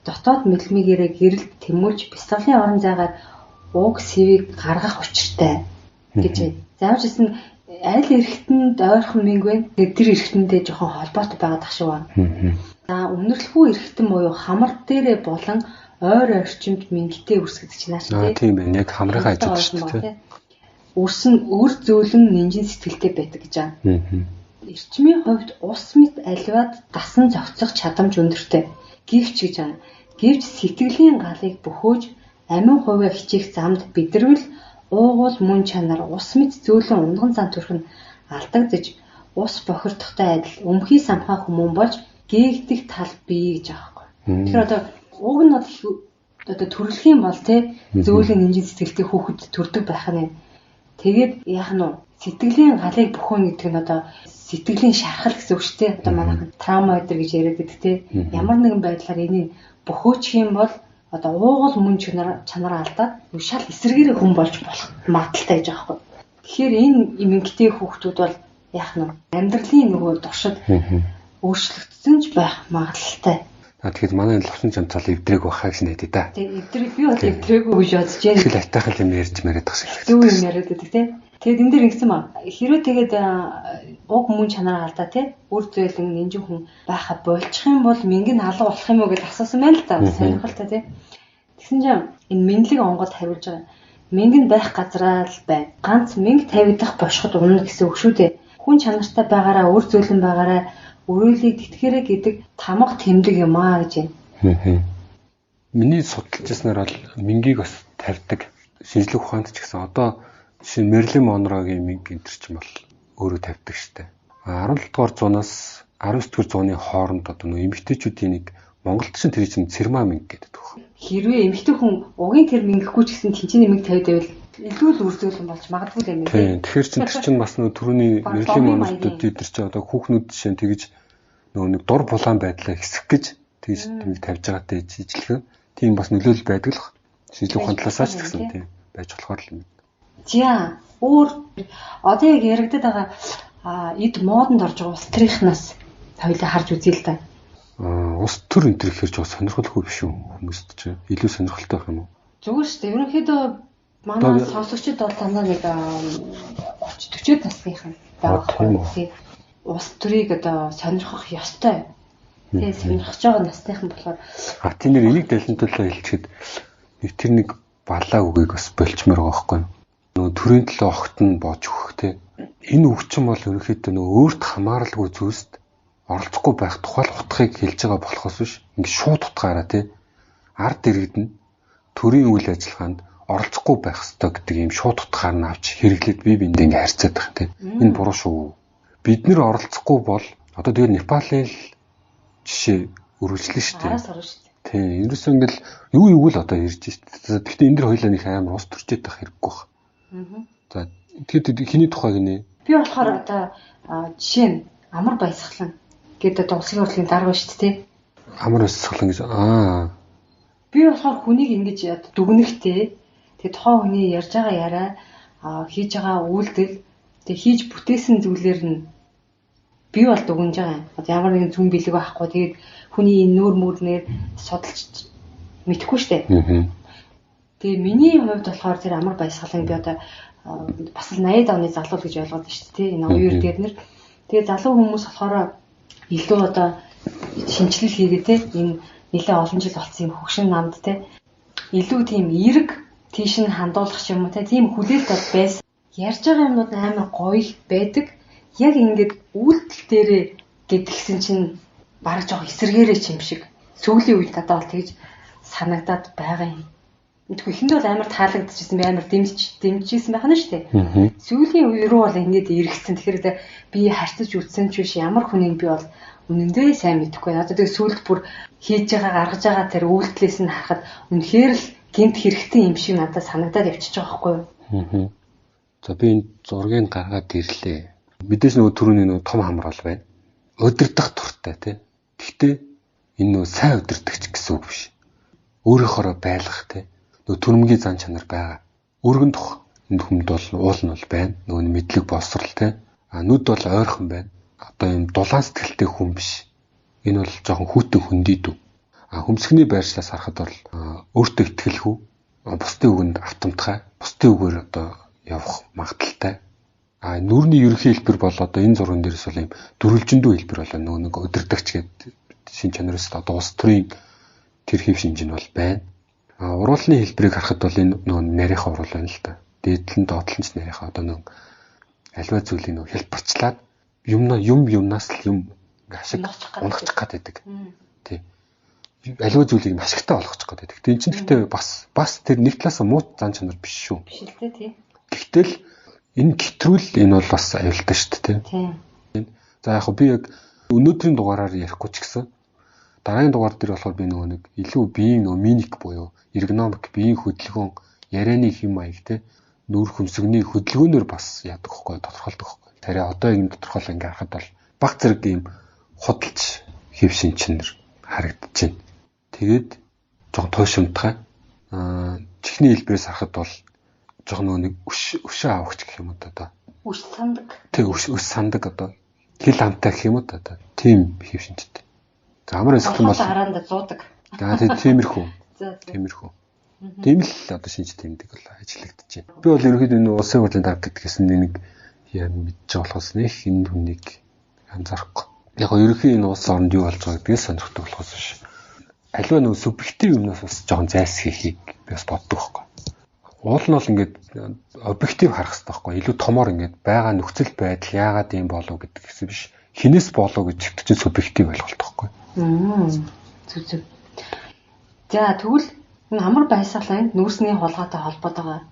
дотоод мэлмигээрээ гэрэлд тэмүүлж бясалгалын орон зайгаар уг сэвийг гаргах учиртай гэж байна. Заавч гэсэн аль эргэтэнд ойрхон мэнг вэ? Тэр эргэтэндээ жоохон холбоотой байгаад ах шиг байна. За үнэрлэхүү эргэтэн буюу хамар дээрээ болон ойр орчимд мэнгтэй үрс гэдэг чинь нааш тийм байна. Яг хамрынхаа ажил шүү дээ. Үрс нь өр зөөлөн нинжин сэтгэлтэй байдаг гэж байна. Эрчмийн хувьд ус мэт аливаад дасан зохицох чадамж өндөртэй. Гэвч гэж байна. Гэвч сэтгэлийн галыг бөхөөж амин хувиа хичээх замд бидэрвэл уугуул мөн чанар ус мэт зөөлөн унган зан төрх нь алдагдаж ус бохирдохтой адил өмхий самхаа хүмүүн болж гээгдэх тал бий гэж байгаа байхгүй. Тэгэхээр одоо уг нь бол одоо төрөлх юм бол те зөөлөн энжин сэтгэлтэй хүүхэд төрдөг байх нь. Тэгээд яах нь вэ? Сэтгэлийн галыг бөхөөн гэдэг нь одоо сэтгэлийн шархал гэсэн үг шүү дээ. Одоо манайхан траума өдр гэж яриад байдаг те. Ямар нэгэн байдлаар энийг бөхөөчих юм бол одоо уугуул мөн чанараа алдаад шал эсрэгээрээ хүн болж болох магадлалтай гэж байгаа байхгүй. Тэгэхээр энэ эмгэгтэй хүүхдүүд бол яах нь амьдралын нөгөө туршид өөрчлөгдсөн ч байх магадлалтай. Тэгэхээр манай лувсан чамцал эвдрэг байхаа гэж найдаа да. Тийм эвдрэг би бол эвдрээгүй гэж бодож байна. Тэгэл айтайхан юм ярьж яриад байгаа шиг. Зөв юм яриад байдаг тийм. Тэгээд энэ дэр ингэсэн ба. Хэрвээ тэгээд уг мөн чанараа алдаа тий үр зөөлөн нинжин хүн байха болчих юм бол мөнгө нь алга болох юм уу гэж асуусан байна л да. Сонирхолтой тий. Тэгсэн чинь энэ мэнлэг онгод хариулж байгаа. Мөнгө нь байх газраа л байна. Ганц мөнгө тавигдах бошгод унна гэсэн үг шүү дээ. Хүн чанартай байгаараа үр зөөлөн байгаараа өрөөлийг тэтгэрэ гэдэг тамга тэмдэг юм аа гэж байна. Миний судалж байснаар бол мөнгийг бас тавьдаг. Шинжлэх ухаанд ч гэсэн одоо жишээ нь Мерлин Монрогийн мөнгө энэ төр чинь бол өөрөө тавьдаг штэ. 17 дугаар зуунаас 19 дугаар зууны хооронд одоо нөө эмэгтэйчүүдийн нэг Монголд чинь тэр чинь цэрмаа мөнгө гэдэг баг. Хэрвээ эмэгтэй хүн угийн тэр мөнгөгүй ч гэсэн тэнцэнэ мөнгө тавиад байвал илүү л үр зөөлөн болж магадгүй юм байна. Тийм. Тэгэхээр чин тэр чинь бас нөө түрүүний Мерлин Монрод тэр чинь одоо хүүхнүүд жишээ нь тэгж нөгөө нэг дур булаан байдлаа хэсэх гэж тэгж тэмдэг тавьж байгаатай ижилхэн тийм бас нөлөөлөл байдаг л шинжлэх ухааны талаасаа ч гэсэн тийм байж болохоор л юм. За өөр одоо яг яригдаад байгаа эд модонд орж байгаа улс төрийнхнаас хоёлаа харж үзье л да. Улс төр энэ төр гэхэр жоо сонирхолгүй биш үү хүмүүст чинь илүү сонирхолтой байх юм уу? Зүгээр шүү дээ. Ерөнхийдөө манай сонсогчид бол дандаа нэг 30 40 насныхан байгаа байхгүй. Улс төрийг одоо сонирхох ёстой. Тэгээ сонирхож байгаа насныхан болохоор тийм нэр энийг дэлэнтүүлээ хэлчихэд нэг тэр нэг балаа үгийг бас болчмоор байгаа байхгүй юу? Нөгөө төрийн төлөө огт нь боож өгөх те. Энэ үг чинь бол ерөнхийдөө нөгөө өөрт хамааралгүй зүйлсд оролцохгүй байх тухай л утгыг хэлж байгаа болохоос биш ингэ шууд утгаараа те. Ард иргэд нь төрийн үйл ажиллагаанд оролцохгүй байх ёстой гэдэг ийм шууд утгаар нь авч хэрэглээд бие биендээ ингэ харьцаад байгаа те. Энэ буруу шүү. Бид нэр оролцохгүй бол одоо тэгээ Непалийн л жишээ өргөжлөн шүү дээ. Тийм. Ерөөсөө ингээл юу юу л одоо ирж шүү дээ. Гэхдээ энэ дэр хоёлаа нэг амар ус төрчээд байх хэрэггүй байх. За тэгэхэд хиний тухай гинэ? Би болохоор одоо жишээ нь амар баясгалан гэдэг одоо улсын хурлын дарга шүү дээ. Амар баясгалан гэж Би болохоор хүнийг ингэж дүгнэхтэй. Тэгээ тухайн хүний ярьж байгаа яриа, хийж байгаа үйлдэл, тэгээ хийж бүтээсэн зүйлээр нь би бол дүгнж байгаа юм. Одоо ямар нэгэн зүн бэлэг байхгүй. Тэгээд хүний энэ нүүр мүрнээр судалж мэдэхгүй шүү дээ. Тэгээ миний хувьд болохоор тэр амар баясгалан би одоо бас л 80-ад оны залуу гэж ойлгоод байна шүү дээ. Энэ оюур дээр нэр. Тэгээ залуу хүмүүс болохоор илүү одоо шинжилэл хийгээ те энэ нэлээ олон жил болсон юм хөгшин намд те илүү тийм эерэг тийш нь хандуулах юм уу те тийм хүлээлт бол байсан. Ярьж байгаа юмнууд амар гоё байдаг. Яг ингээд үйлдэл дээрээ гэдгсэн чинь бараг жоох эсэргээрээ ч юм шиг. Сүүлийн үед надад бол тэгж санагдаад байгаа юм. Тэгэхгүй эхэндээ бол амар таалагдчихсан, би амар дэмжижсэн байх нь шүү дээ. Сүүлийн үе рүү бол ингээд эргэцсэн. Тэгэхээр би харьцаж үзсэн ч биш ямар хүнийг би бол үнэндээ сайн мэдэхгүй. Одоо тэгээ сүүлд бүр хийж байгаа гаргаж байгаа тэр үйлдэлээс нь харахад үнэхээр л гэмт хэрэгтэй юм шиг надад санагдаад явчихж байгаа байхгүй юу? За би энэ зургийг гаргаад ирлээ. Мэдээж нөгөө түрүүний нөгөө том хамар бол байна. Удирдах дуртай тий. Гэхдээ энэ нөгөө сайн удирдахч гэсэн үг биш. Өөрийнхоороо байлгах тий. Нөгөө төрөмгийн зан чанар байгаа. Өргөн тух энэ хүмд бол уул нь бол байна. Нөгөө мэдлэг боловсрал тий. А нүд бол ойрхон байна. Одоо юм дулаан сэтгэлтэй хүн биш. Энэ бол жоохон хүйтэн хөндийдүү. А хөмсгний байршлаас харахад бол өөртөө итгэлгүй, бусдын үгэнд автомтгай, бусдын үгээр одоо явах магадлалтай. А нүүрний ерөнхий хэлбэр бол одоо энэ зурган дээрээс бол юм дөрвөлжиндүү хэлбэр болоо нөгөө нэг удирдагч гэдэг шин чанараас одоо улс төрийн тэр хэв шинж нь бол байна. А уруулны хэлбэрийг харахад бол энэ нөгөө нарийнхаа уруул байна л да. Дээдлэн доотлон ч нарийнхаа одоо нөгөө альва зүйлийг нөгөө хэлбэрчлээд юмнаас л юм ашиг унгах гад байдаг. Тий. Аливаа зүйлийг ашигтай болгочих гээд байдаг. Тэгвэл энэ чинь гэхдээ бас тэр нэг талаас муу зан чанар биш шүү. Биш л дээ тий. Гэхдээ л энэ гитрүүл энэ бол бас аюултай шүү дээ тий. За яг би яг өнөөдрийн дугаараар ярихгүй ч гэсэн дараагийн дугаар дээр болохоор би нөгөө нэг илүү биеийн нөгөө миник буюу эргономик биеийн хөдөлгөөн ярианы хэм маяг тий нүүр хөмсгөний хөдөлгөөнөөр бас яадаг хөөхгүй тодорхойлдог хөөхгүй. Тариа одоо ийм тодорхойлол ингээ харахад бол баг зэрэг ийм худалч хэв шинчнэр харагдаж байна. Тэгээд жоохон туйшимтгай. Чихний хэлбэрээс харахад бол жоохон нөгөө нэг өшөө авахч гэх юм уу одоо. Өш сандаг. Тэг өш сандаг одоо хил хамтай гэх юм уу одоо. Тийм хэв шинжтэй. За амар эсхлэн бол хараанда зуудаг. За тиймэрхүү. Тиймэрхүү. Тийм л одоо шинж тэмдэг бол ажиллагдаж байна. Би бол ерөнхийдөө энэ улсын хурлын дарга гэдгээс нэг юм мэдж байгаа болохоос нэх энэ хүнийг анзаарахгүй. Яг нь ерөнхий энэ улс оронд юу болж байгаа гэдгээс сонирхдаг болохоос биш. Аливаа нөгөө субъектив юмнаас бас жоохон зайлсхийхийг би бас боддог байхгүй. Уул нь бол ингээд объектив харах хэрэгтэй байхгүй. Илүү томор ингээд байгаа нөхцөл байдал яагаад ийм болов гэдэг гэсэн биш. Хинээс болов гэж гэдэг чинь субъектив ойлголт байхгүй. Зүг зүг. За тэгвэл энэ амар байсгалын нүүрсний хулгайтай холбоотойгоо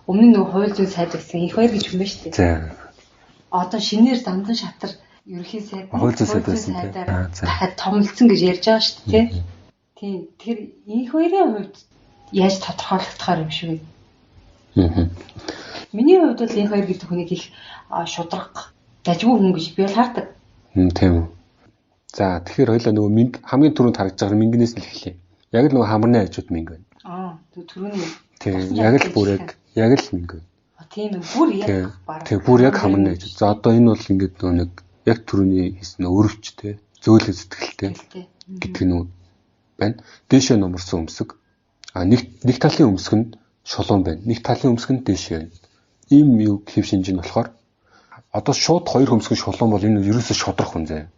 өмнө нь нөгөө хууль зүйн сайд гэсэн их баяр гэж хүн байна шүү дээ. За. Одоо шинээр дамжин шатар ерөнхий сайд хууль зүйн сайд байсан тийм. Дахиад томлцсон гэж ярьж байгаа шүү дээ. Тийм. Тэгэхээр инх хоёрын хувьд яаж тодорхойлогдохоор юм шиг вэ? Миний хувьд бол инх хоёр гэдэг хүнийг их шударга дажгүй хүн гэж би бол хардаг. Тийм үү. За тэгэхээр хоёлаа нөгөө минг хамгийн түрүүнд харагдж байгаа мингнээс л эхлэе. Яг л нөгөө хамарны хажууд минг байна. Түрүүний. Тийм. Яг л бүр яг л минг байна. Тийм ээ. Бүр яг бараг. Тийм, бүр яг хамарны хажууд. За одоо энэ бол ингээд нөгөө нэг яг түрүүний хийсэн өрөвчтэй, зөөлөн сэтгэлтэй гэдэг нь байна. Дээшээ нумарсан өмсөг. А нэг талын өмсөг нь шулуун байна. Нэг талын өмсөг нь дээшээ байна. Ийм юу хэв шинж нь болохоор одоо шууд хоёр хөмсөг нь шулуун бол энэ ерөөсөө шудрах хүн заяа.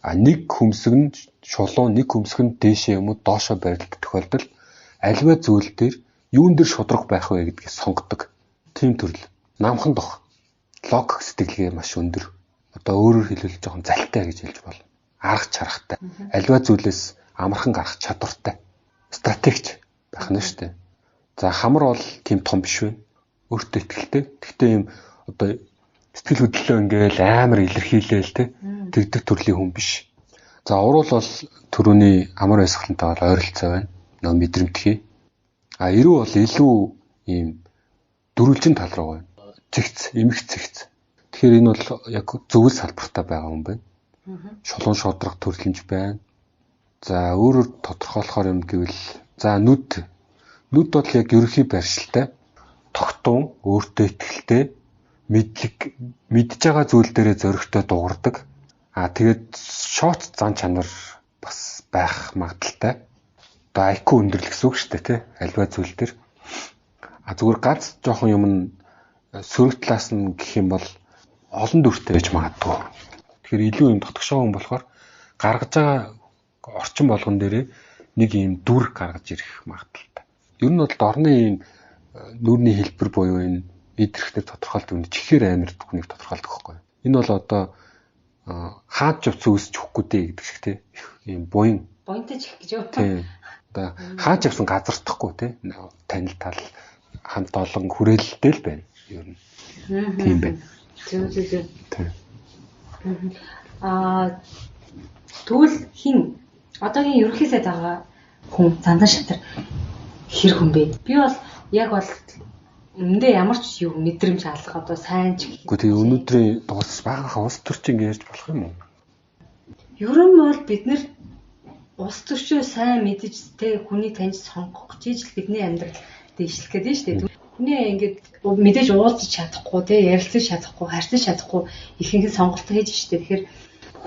А нэг хөмсөг нь шулуун, нэг хөмсөг нь дээшээ юм уу доошоо барилдах тохиолдолд аливаа зүйл дээр юун дээр шудрах байх вэ гэдгийг сонгодог. Тийм төрөл. Намхан дох. Логик сэтгэлгээ маш өндөр. Одоо өөрөөр хэлбэл жоохон залтай гэж хэлж болно. Арга чаргатай. Аливаа зүйлээс амархан гарах чадвартай. Стратегч байх нь шүү дээ. За хамар бол тийм том биш вэ. Өөртөө итгэлтэй. Гэхдээ ийм одоо сэтгэл хөдлөлөө ингээл амар илэрхийлээл те тэгдэг төрлийн хүн биш. За уруул бол түрүүний амар байсгалантай бол ойролцоо байна. Нөө мэдрэмтгий. А эрүү бол илүү ийм дөрвөлжин тал руу байна. Цэгц, эмх цэгц. Тэгэхээр энэ бол яг зөвл салбартаа байгаа хүн байна. Шулуун шудраг төрлөнж байна. За өөрөөр тодорхойлохоор юм гэвэл за нүд бол яг ерөнхий байршилтай, тогтун, өөртөө итгэлтэй, мэдлэг мэдж байгаа зүйл дээрээ зоригтой дуурдаг. А тэгээд шооц зан чанар бас байх магадлалтай. Одоо IQ өндөр л гэсэн үг шүү дээ, тий? Альва зүйл дээр. А зүгээр ганц жоохон юм нь сөрөг талаас нь гэх юм бол олон дүртэй байж магадгүй. Тэгэхээр илүү юм дотгошоо хүн болохоор гаргаж байгаа орчин болгон дээрээ нэг юм дүр гаргаж ирэх магадлалтай. Ер нь бол дорны ийм нүүрний хэлбэр буюу энэ идэрэхнэр тодорхойлдог юм чихээр амир хүнийг тодорхойлдог байхгүй. Энэ бол одоо хаад явц үүсч өгөхгүй дээ гэдэг шиг те ийм буян Буянтай чих гэж юу? Тийм. Одоо хаач явсан газардахгүй тий. Танил тал хамт олон хүрээлэлтэй л байна. Ер нь. Тийм байна. Зөв зөв зөв. Тийм. Аа тэгвэл хин одоогийн ерөнхий сайд байгаа хүн Зандан Шатар хэр хүн бэ? Би бол яг бол үндэ ямар ч юу мэдрэмж алга одоо сайн ч гэх. Гэхдээ тэгээ өнөөдрийн дугаараас багахан улс төрчин ингэж ярьж болох юм уу? Ер нь бол бид нэр улс төрчөө сайн мэдэж тэ хүний таньж сонгох гэж ижил бидний амьдрал дэвшлэх гэдэг нь шүү дээ. Хүний ингээд мэдээж уулзах чадахгүй тэ ярилцаж чадахгүй, харьцаж чадахгүй ихэнх нь сонголт хийж шүү дээ. Тэгэхээр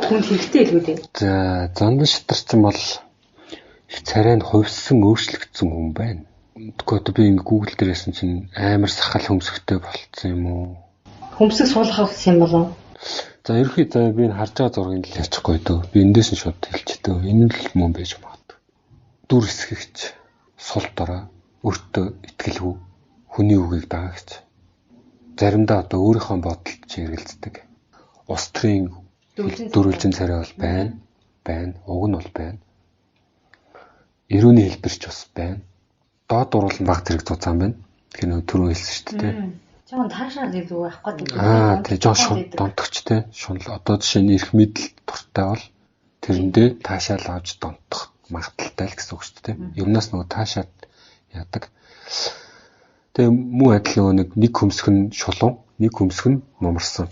хүнд хэрэгтэй илүү дээ. За, Зандан Шатар чинь бол их царай нь хувьсан өөрчлөгдсөн хүн байна. Тэгэхгүй одоо би ингээ Google дээр ясан чинь амар сахал хөмсгтэй болцсон юм уу? Хөмсөг суулгах юм болов? За, ерөнхий за би энэ харж байгаа зургийг л ярьчихгүй дөө. Би эндээс нь шууд хэлчихэ дөө. Энэ л мөн байж магадгүй. Дүр хэсгэгч, сул дорой, өөртөө итгэлгүй, хүний үгийг дагагч. Заримдаа одоо өөрийнхөө бодолд чи эргэлздэг. Улс төрийн дөрвөлжин царай бол байна. Байна. Уг нь бол байна. Эрүүний хэлбэрч бас байна. Доод уруул нь баг зэрэг зузаан байна. Тэгэхээр нөгөө түрүү хэлсэн шүү дээ. Жохон таашаал илүү байх гэдэг. Аа тий, жохон донтогч тий. Шунал одоо жишээ нь эрх мэдэл дуртай бол тэрэндээ таашаал авч донтох магадлалтай л гэсэн үг шүү дээ. Юмнаас нөгөө таашаад яадаг. Тэгээ мөн адил нөгөө нэг хөмсг нь шулуун, нэг хөмсг нь нумарсан.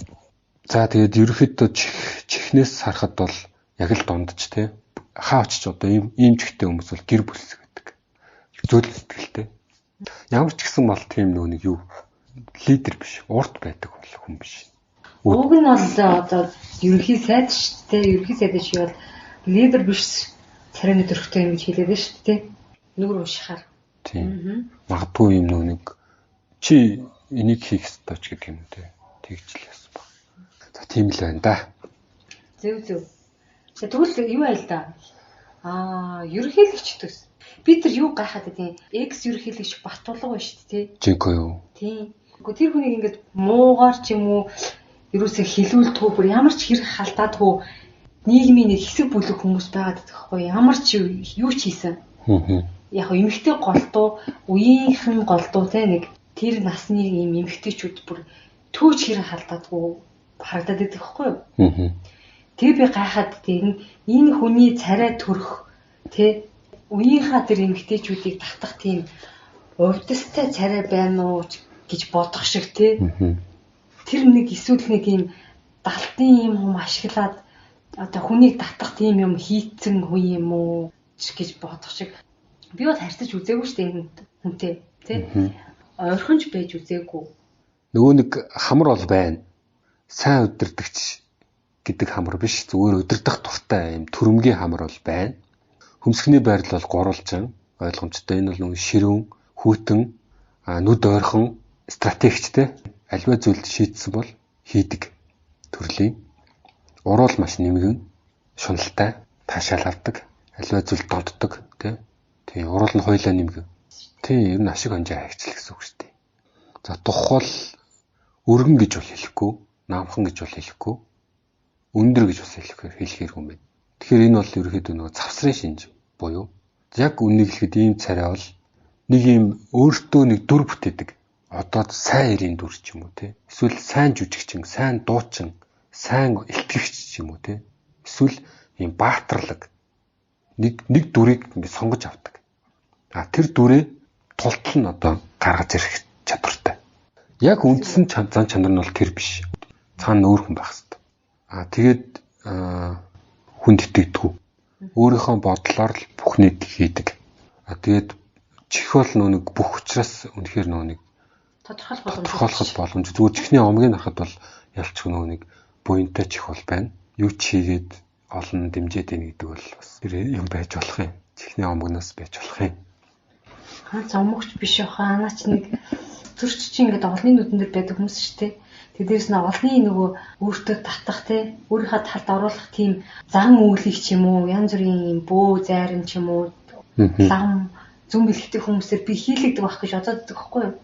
За тэгээд ерөнхийдөө чихнээс харахад бол яг л дундч тий. Хаа очиж одоо ийм чихтэй хүмүүс бол гэр бүлс гэдэг. Зүйл сэтгэлтэй. Ямар ч гэсэн бол тийм нөгөө нэг юу лидер биш, урт байдаг бол хүн биш. Уг нь бол одоо ерөнхий сайд шүү дээ. Ерөнхий сайд шиг бол лидер биш царайны төрхтэй юм гэж хэлээд байна шүү дээ. Нүгэр уншихаар. Тийм. Магадгүй юм нөгөө нэг чи энийг хийх ёстой ч гэдэг юм те. Тэгж л яасан баг. За тийм л байна да. Зөв зөв. За тэгвэл юу айл да? Аа, ерөнхийлөгч төс. Би тэр юу гайхаад байдیں۔ Экс ерөнхийлөгч Батулга байна шүү дээ. Жинко юу? Тийм. Гэхдээ тэр хүнийг ингээд муугаар ч юм уу ерөөсөө хилүүлтгүү бүр ямар ч хэрэг халдаадгүй нийгмийн нэг хэсэг бүлэг хүмүүс байгаад байдаг хгүй ямар ч юу ч хийсэн. Аа. Яг эмэгтэй голдуу, үеийнхэн голдуу те нэг тэр насны ийм эмэгтэйчүүд бүр түүч хэрэг халдаадгүй харагдаад байдаг хгүй юу? Аа. Тэгээ би гайхаад тийм энэ хүний царай төрөх те үеийнхаа тэр эмэгтэйчүүдийг татах тийм увдистай царай байна уу гэж бодох шиг те. Тэр нэг эсвэл нэг юм далтын юм хүм ашиглаад одоо хүнийг татах тийм юм хийцэн хүн юм уу гэж бодох шиг. Би бол харьцаж үзээгүй шүү дээ энэ хүнтэй тий. Ойрхон ч байж үзээгүй. Нөгөө нэг хамар бол байна. Сайн удирдагч гэдэг хамар биш. Зүгээр удирдах дуртай юм төрөмгийн хамар бол байна. Хөмсгний байрлал бол гурвалжин ойлгомжтой. Энэ бол нөгөө ширүүн, хүйтэн, нүд ойрхон стратегчтэй альва зүйлд шийдсэн бол хийдэг төрлийн. Уруул маш нэмгэн, шуналтай, таашаал авдаг, альва зүйлд донтдог тий. Тийм, уруул нь хоёлаа нэмгэн. Тийм, ер нь ашиг хонжоо хайгчл гэсэн үг шүү дээ. За тух бол өргөн гэж бол хэлэхгүй, намхан гэж бол хэлэхгүй, өндөр гэж бас хэлэхээр юм байна. Тэгэхээр энэ бол ерөнхийдөө нөгөө завсрын шинж буюу яг үннийг хэлэхэд ийм царай бол нэг ийм өөртөө нэг дүр бүтээдэг. Одоо сайн эрийн дүр ч юм уу те. Эсвэл сайн жүжигчин, сайн дуучин, сайн илтгэгч ч юм уу те. Эсвэл ийм баатарлаг нэг дүрийг ингэ сонгож авдаг. А тэр дүрээ тултал нь одоо гаргаж ирэх чадвартай. Яг үндсэн зан чанар нь бол тэр биш. Цаана өөр хүн байх хэвээр. А тэгээд хүнд итгэдэггүй. Өөрийнхөө бодлоор л бүхнийг хийдэг. А тэгээд чих бол нөө нэг бүх учраас үнэхээр нөө нэг тодорхойлох боломж. Зүгээр чихний омгийг харахад бол ялчих нөө нэг буянтай чих бол байна. Юу ч хийгээд олон дэмжиж ийн гэдэг бол бас юм байж болох юм. Чихний омгноос байж болох юм. Ганц омогч биш баха. Анаач нэг төрч чи ингээд олонний нүдэн дээр байдаг хүмүүс шүү дээ. Тэг дээрс нь олонний нөгөө өөртөө татах те өөрийнхөө талд оруулах тийм зан үйлийг ч юм уу янз бүрийн юм бөө зайрам ч юм уу лам зүм бэлгтэй хүмүүсээр би хийлэгдэг байх гэж бодоод байдаг байхгүй юу?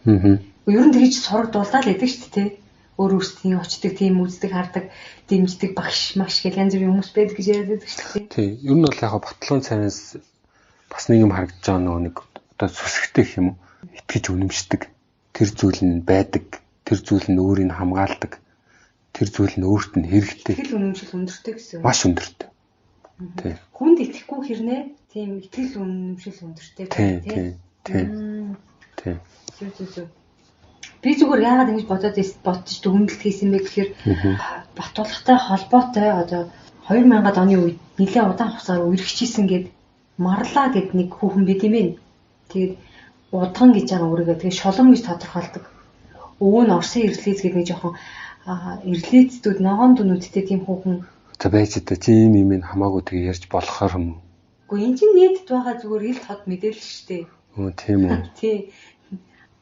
Ер нь тэгж сурагдуулаад л байдаг шүү дээ. Өөр өөрсдийн очдог, тийм үздэг, хардаг, дэмждэг багш, магш гэл янз бүрийн хүмүүс байдаг гэж яриад байдаг шүү дээ. Тий. Ер нь бол яг Батулгын царайнаас бас нэг юм харагдаж байгаа нөгөө нэг одоо сүсгтэй гэх юм уу? Итгэж үнэмшдэг. Тэр зүйл нь байдаг. Тэр зүйл нь өөрийг нь хамгаалдаг. Тэр зүйл нь өөрт нь хэрэгтэй. Итгэл үнэмшил өндөртэй гэсэн. Маш өндөртэй. Тий. Хүнд итгэхгүй хэрнээ тийм итгэл үнэмшил өндөртэй тий. Тий. Тий. Зүг. Би зүгээр яагаад ингэж бодоод бодож дүгнэлт хийсэн бэ гэхээр Батулгатай холбоотой одоо 2000-ад оны үед нэлээд удаан хугацаар үерхчихсэн гээд Марлаа гэд нэг хүүхэн байт юм байна. Тэгээд удган гэж байгаа өөрийгөө тэгээд шолом гэж тодорхойлдог. Өвөө нь Оросын ирлиз гэдэг нэг жоохон ирлизтүүд ногоон дүнүүдтэй тийм хүүхэн. За байж та чи ийм юм хамаагүй тэгээ ярьж болохоор юм. Үгүй энэ чинь нийтэд байгаа зүгээр ил тод мэдээлэл шүү дээ. Өө тийм үү. Тий.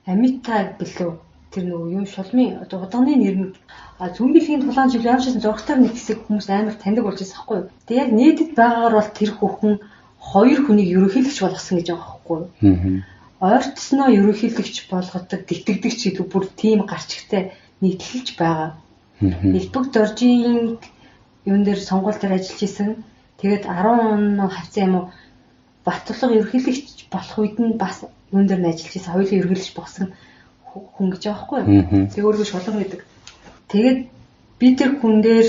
Амита билүү тэр нөгөө юм шулмын одоо удганы нэр нь зүүн бэлгийн тулаан чиглэл ямар ч гэсэн зурагтаар нэг хэсэг хүмүүс амар таньдаг болж байсан байхгүй юу. Тэгээ яг нийтэд байгаагаар бол тэр хүүхэн хоёр хүнийг ерөнхийлөгч болгосон гэж байгаа байхгүй юу. Ойртсноо ерөнхийлөгч болгодог, тэтгэдэг ч гэдэг бүр тийм гарчигтай нийтлэлж байгаа. Элбэг доржийн юун дээр сонгуул дээр ажиллаж исэн. Тэгээд 10 хавцаа юм уу Батулга ерөнхийлөгч болох үед нь бас юун дээр нь ажиллаж исэн. Хоёулын ерөнхийлөгч болсон хүн гэж байгаа байхгүй юу. Тэгээ өөрийгөө шулам гэдэг. Тэгээд би тэр хүн дээр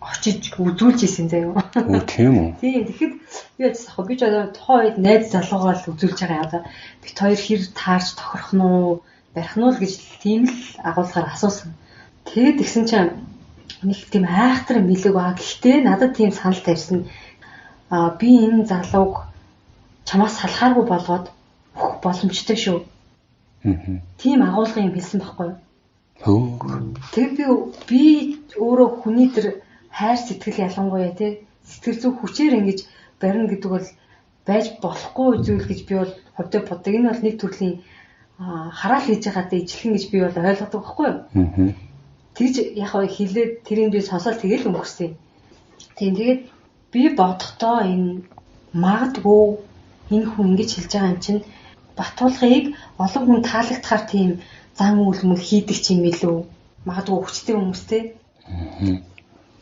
очиж үзүүлж исэн заяа. Өө тийм үү. Тийм. Тэгэхэд би яасан ах вэ? Би ч одоо тухайн үед найз залуугаа л үзүүлж байгаа юм. Одоо бит хоёр хэр таарч тохирох нь уу, барих нь уу гэж тийм л агуулгаар асуусан. Тэгээд тэгсэн чинь нэг тийм айхтар мэлэг ба. Гэхдээ надад тийм санал тавьсан. Аа би энэ залууг чамаас салахааргүй болгоод өгөх боломжтой шүү. Тийм агуулгын юм хэлсэн байхгүй юу? Тэгээд би өөрөө хүний тэр хайр сэтгэл ялангуяа тий сэтгэл зүй хүчээр ингэж барина гэдэг бол байж болохгүй зүйл гэж би бол хувьдаа боддог. Энэ бол нэг төрлийн хараал хийж байгаатай ижилхэн гэж би бол ойлгодог байхгүй юу? Тэгж яг хэлээд тэрийг би сонсоод тэгэл өнгөрсөн. Тийм тэгээд би бодохдоо энэ магадгүй энэ хүн ингэж хэлж байгаа юм чинь Батулгыг олон хүн таалагдахаар тийм зан үйл мөл хийдэг ч юм илүү. Магадгүй хүчтэй хүмүүстэй.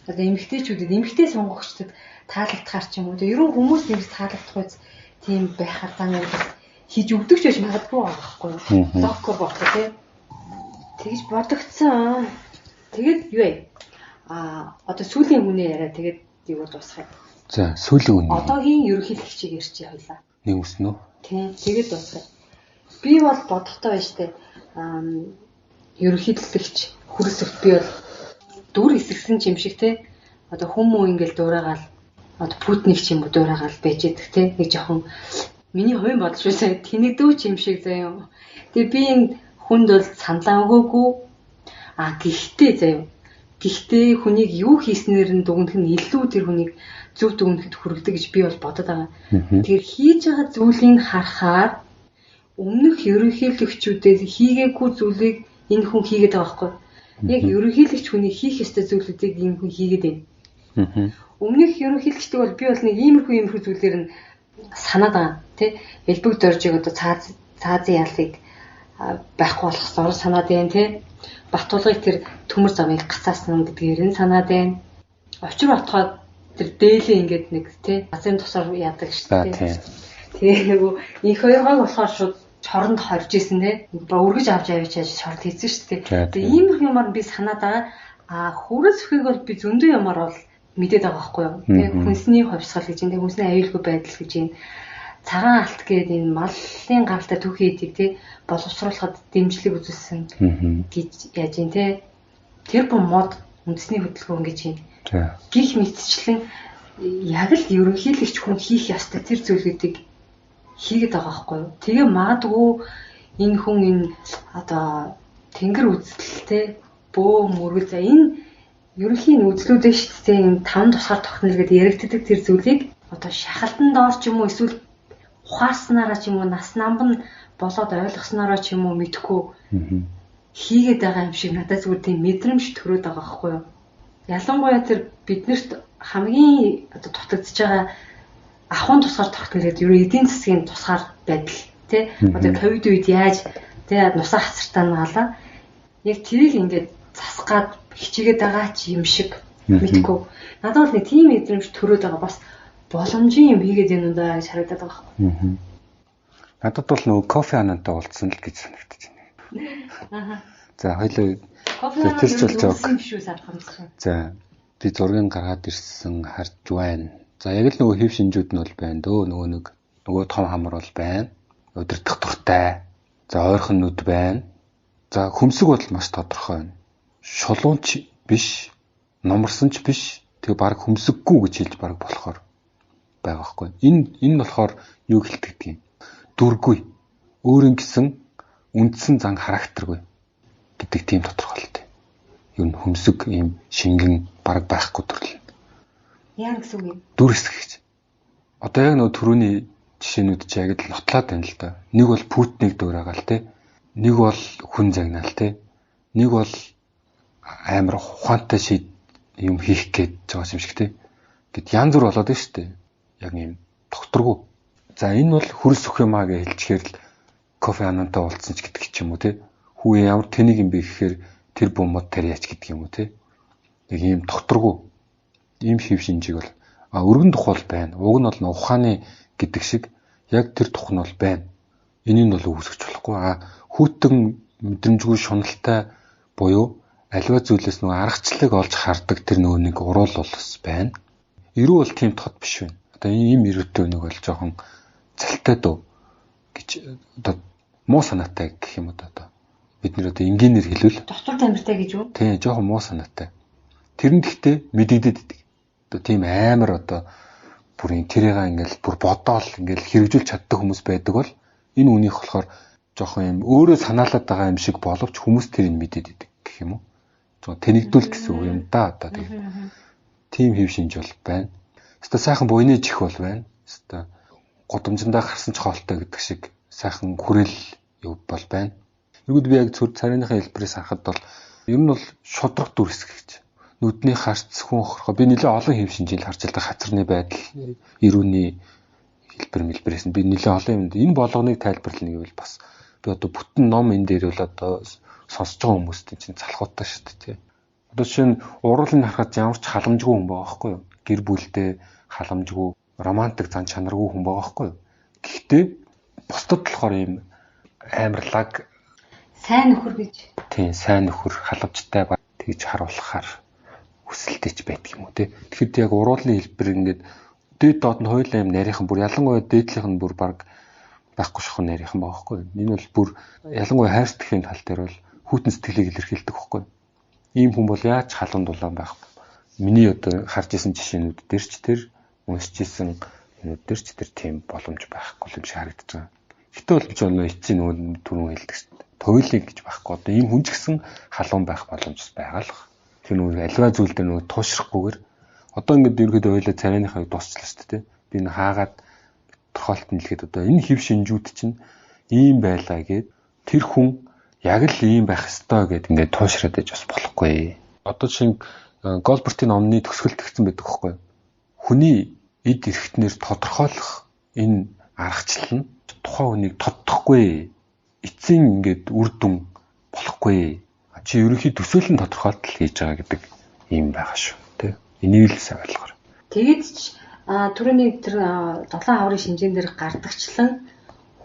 Одоо эмэгтэйчүүдэд эмэгтэй сонгогчдод таалагдахаар ч юм уу. Ер нь хүмүүс нэрс таалагдах үз тийм байхаар зан үйл хийж өгдөг ч байж магадгүй байгаа байхгүй юу. Логикоор бодох тий. Тэгж бодогдсон. Тэгээд юу вэ? Аа одоо сүүлийн хүнээ яриа тэгээд юу дуусгая. За сүүлийн хүн. Одоогийн ерөнхийлөгчийг ярьчих хоёлаа. Нэг үснэ үү? Тийм. Тэгээд дуусгая. Би бол бодохдоо байна штэ. Ерөнхийлөгч хүрэлцэгт би бол дүр эсгсэн ч юм шиг те. Одоо хүмүү ингээл дуурайгаал одоо Путинийг ч юм уу дуурайгаал байж идэх те. Нэг жоохон миний хувийн бодол шүү дээ. Тэнэгдүү ч юм шиг заяа. Тэгээ би энэ хүнд бол саналаа өгөөгүй. А гэхдээ заяа. Гэхдээ хүнийг юу хийснээр нь дүгнэх нь илүү тэр хүнийг зөв дүгнэхэд хүргэдэг гэж би бол бодод байгаа. Тэгэхээр хийж байгаа зүйлийг харахаар өмнөх ерөнхийлөгчүүдээс хийгээгүй зүйлийг энэ хүн хийгээд байгаа байхгүй юу? Яг ерөнхийлөгч хүний хийх ёстой зүйлүүдийг энэ хүн хийгээд байна. Өмнөх ерөнхийлөгчдөг бол би бол нэг иймэрхүү зүйлээр нь санаад байгаа тий. Элбэг доржийг одоо цаазын ялыг байхгүй болгосон санаад байна тий. Батулгыг тэр төмөр замыг гацаасан гэдгээр нь санаад байна. Учир отгоод тэр дээлээ ингээд нэг тий газрын тусаар яадаг шүү дээ. Тэгээ нөгөө инх хоёргойг болохоор шууд чоронд хорж исэн тий. Өргөж авч авчиж шорд хийсэн шүү дээ. Тэгээ иймэрхүү юмар би санаад байгаа. А хүрэл сүхийг бол би зөндөө юмар бол мэдээд байгаа байхгүй юу. Тэгээ хүнсний хувьсгал гэж юм, тэгээ хүнсний аюулгүй байдал гэж юм. Цагаан алт гээд энэ малын гаралтай түүхий эдийг тий боловсруулахад дэмжлэг үзүүлсэн гэж яаж юм тий. Тэр бум мод үндэсний хөдөлгөөн гэж юм. Гих мэтчлэн яг л ерөнхийлөгч хүн хийх ёстой тэр зүйлүүдийг хийгээд байгаа байхгүй юу. Тэгээ магадгүй энэ хүн энэ одоо тэнгэр үзэлтэй бөө мөргөл за энэ ерөнхийн үзлүүдээ шүү дээ энэ таван тусгаар тогтнол гэдээ яригддаг тэр зүйлийг одоо шахалтан доор ч юм уу эсвэл ухаарснараа ч юм уу нас намб нь болоод ойлгосноороо ч юм уу мэдэхгүй хийгээд байгаа юм шиг надад зүгээр тийм мэдрэмж төрөөд байгаа байхгүй юу. Ялангуяа тэр биднэрт хамгийн одоо дутагдж байгаа ахуйн тусгаар тогтнол гэдэг ерөн эдийн засгийн тусгаар байдал тий одоо ковид үед яаж тий нусаа хацартаа наалаа яг тэрийг ингээд засах гад хичээгээд байгаа ч юм шиг мэдгүй. Надад бол нэг тийм мэдрэмж төрөөд байгаа, бас боломжийн юм хийгээд юм даа гэж харагдаад байгаа байхгүй. Надад бол нөгөө кофе анантай уулзсан л гэж санагдаж байна. Аа. За хоёлоо тэр ч болж байгаа. За би зургийг гаргаад ирсэн харж байна. За яг л нөгөө хэв шинжүүд нь бол байна дөө. Нөгөө нэг нөгөө том хамар бол байна. Удирдах дуртай. За ойрхон нүд байна. За хөмсөг бол маш тодорхой байна. Шулуунч биш, номарсан ч биш. Тэгээ баг хөмсөггүй гэж хэлж баг болохоор байгаа байхгүй. Энэ болохоор юу хэлдэг юм? Дүргүй. Өөрийн гэсэн үндсэн зан характергүй гэдэг тийм тодорхойлолт. Юу н хөмсөг ийм шингэн баг байхгүй төрөл. Яа гэсэн үг юм? Дүр хэсэг гэж. Одоо яг нөгөө түрүүний жишээнүүд чи яг л нотлоод байна л да. Нэг бол Путинийг дуурайгаал те. Нэг бол хүн загнаал те. Нэг бол амар ухаантай шийд юм хийх гээд байгаа юм шиг те. Гэт янз бүр болоод байна шүү дээ. Яг юм докторгүй. За энэ бол хөрс өх юм аа гэж хэлчихээр л кофе анантай уулзсан ч гэдэг ч юм уу те. Хүү ямар тэнийг юм бэ гэхээр тэр бомбод тарьяач гэдэг юм уу те. Яг ийм докторгүй. Ийм хэв шинжийг бол өргөн тух бол байна. Уг нь бол ухааны гэдэг шиг яг тэр тух нь бол байна. Энийг нь бол үүсгэж болохгүй. Хүүтэн мэдрэмжгүй шуналтай буюу аливаа зүйлээс нөгөө аргачлалыг олж хардаг тэр нөгөө нэг уруул бол бас байна. Эрүү бол тийм тод биш байна. Одоо ийм эрүүтэй нэг бол жоохон цалтай дөө гэж одоо муу санаатай гэх юм одоо. Бид нэр одоо энгийнээр хэлвэл дотор тамиртай гэж юу? Тийм, жоохон муу санаатай. Тэр нь гэхдээ мэдэгдээд идэг. Одоо тийм амар одоо бүрийн тэрийг ингээл бүр бодоол ингээл хэрэгжүүлж чаддаг хүмүүс байдаг бол энэ үнийх болохоор жоохон юм өөрөө санаалаад байгаа юм шиг боловч хүмүүс тэрийг мэдээд идэг гэх юм уу? Зөв тэнэгдүүл гэсэн үг юм да одоо тэгээд. Тийм хэв шинж бол байна. Хэвээ сайхан буйны чих бол байна. Хэвээ гудамжиндаа гарсан ч хоолтой гэдэг шиг сайхан хүрээл юу бол байна. Ерөөд би яг цөр царайныхаа хэлбэрээс харахад бол ер нь бол шудраг дүр хэсэг гэж. Нүдний харц, хүн хохирхоо би нэлээд олон хэв шинжийг харж л да, хацарны байдал, эрүүний хэлбэр мэлбэрээс нь би нэлээд олон юмд энэ болгоныг тайлбарлана гэвэл бас би одоо бүтэн ном энэ дээр бол одоо сонсож байгаа хүмүүст чинь залхуутай шүү дээ тий. Одоо жишээ нь уруулыг харахад ямар ч халамжгүй хүн байгаа байхгүй юу? Гэр бүлтэй халамжгүй, романтик зан чанаргүй хүн байгаа байхгүй юу? Гэхдээ бусдад болохоор ийм амар лаг сайн нөхөр гэж. Тийм, сайн нөхөр, халамжтай тэгж харуулхаар хүсэлтэй ч байдаг юм уу те. Тэгэхэд яг уруулын хэлбэр ингээд дээд доод нь хоёулаа юм нарийнхан бүр ялангуяа дээдлийнх нь бүр баг байхгүй шохон нарийнхан байгаа байхгүй юу? Энэ бол бүр ялангуяа хайр сэтгэлийн тал дээр бол хүйтэн сэтгэлийг илэрхийлдэг байхгүй юу? Ийм хүн бол яаж халуун дулаан байх. Миний одоо харж исэн жишээнүүд дээр ч тэр уншиж исэн юмнууд дээр ч тэр тийм боломж байхгүй юм шиг харагдаж байгаа. Гэтэ бол би ч өнөө эцсийн нөгөө түрүүн хэлдэг шүү дээ. Туйлыг гэж байхгүй. Одоо ийм хүн ч гэсэн халуун байх боломж байгаа л. Тэр нөгөө аливаа зүйл дээр нөгөө туушрахгүйгээр одоо ингээд ерөөдөө ойлоо царайныхаа дуусчлаа шүү дээ. Би энэ хаагаад тодорхойлт нь хэлэхэд одоо энэ хэв шинжүүд чинь ийм байлаа гэд тэр хүн яг л ийм байх ёстой гэд ингээд туушраад иж бас болохгүй. Одоо жишээ нь Голбертын номны төгсгөл тэгсэн байдаг байхгүй юу? Хүний эд эрхтнэр тодорхойлох энэ аргачлал нь тухайн хүнийг тодтохгүй. Эцсийн ингээд үр дүн болохгүй. Чи ерөнхий төсөөлөн тодорхойлтол хийж байгаа гэдэг юм байгаа шүү, тэ. Энийг л сайн ойлгохоор. Тэгээд ч түрүүний тэр долоон хаврын шинжээн дээр гардагчлан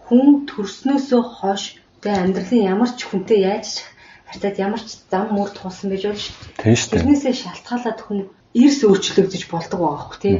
хүн төрснөөсөө хойш тэ амьдралын ямар ч хүнтэй яаж харьцаад ямар ч зам мөр туулсан байж болно шүү дээ. Тэрнээсээ шалтгаалаад хүн эрс өөрчлөгдөж болдог байгаа хөх тий.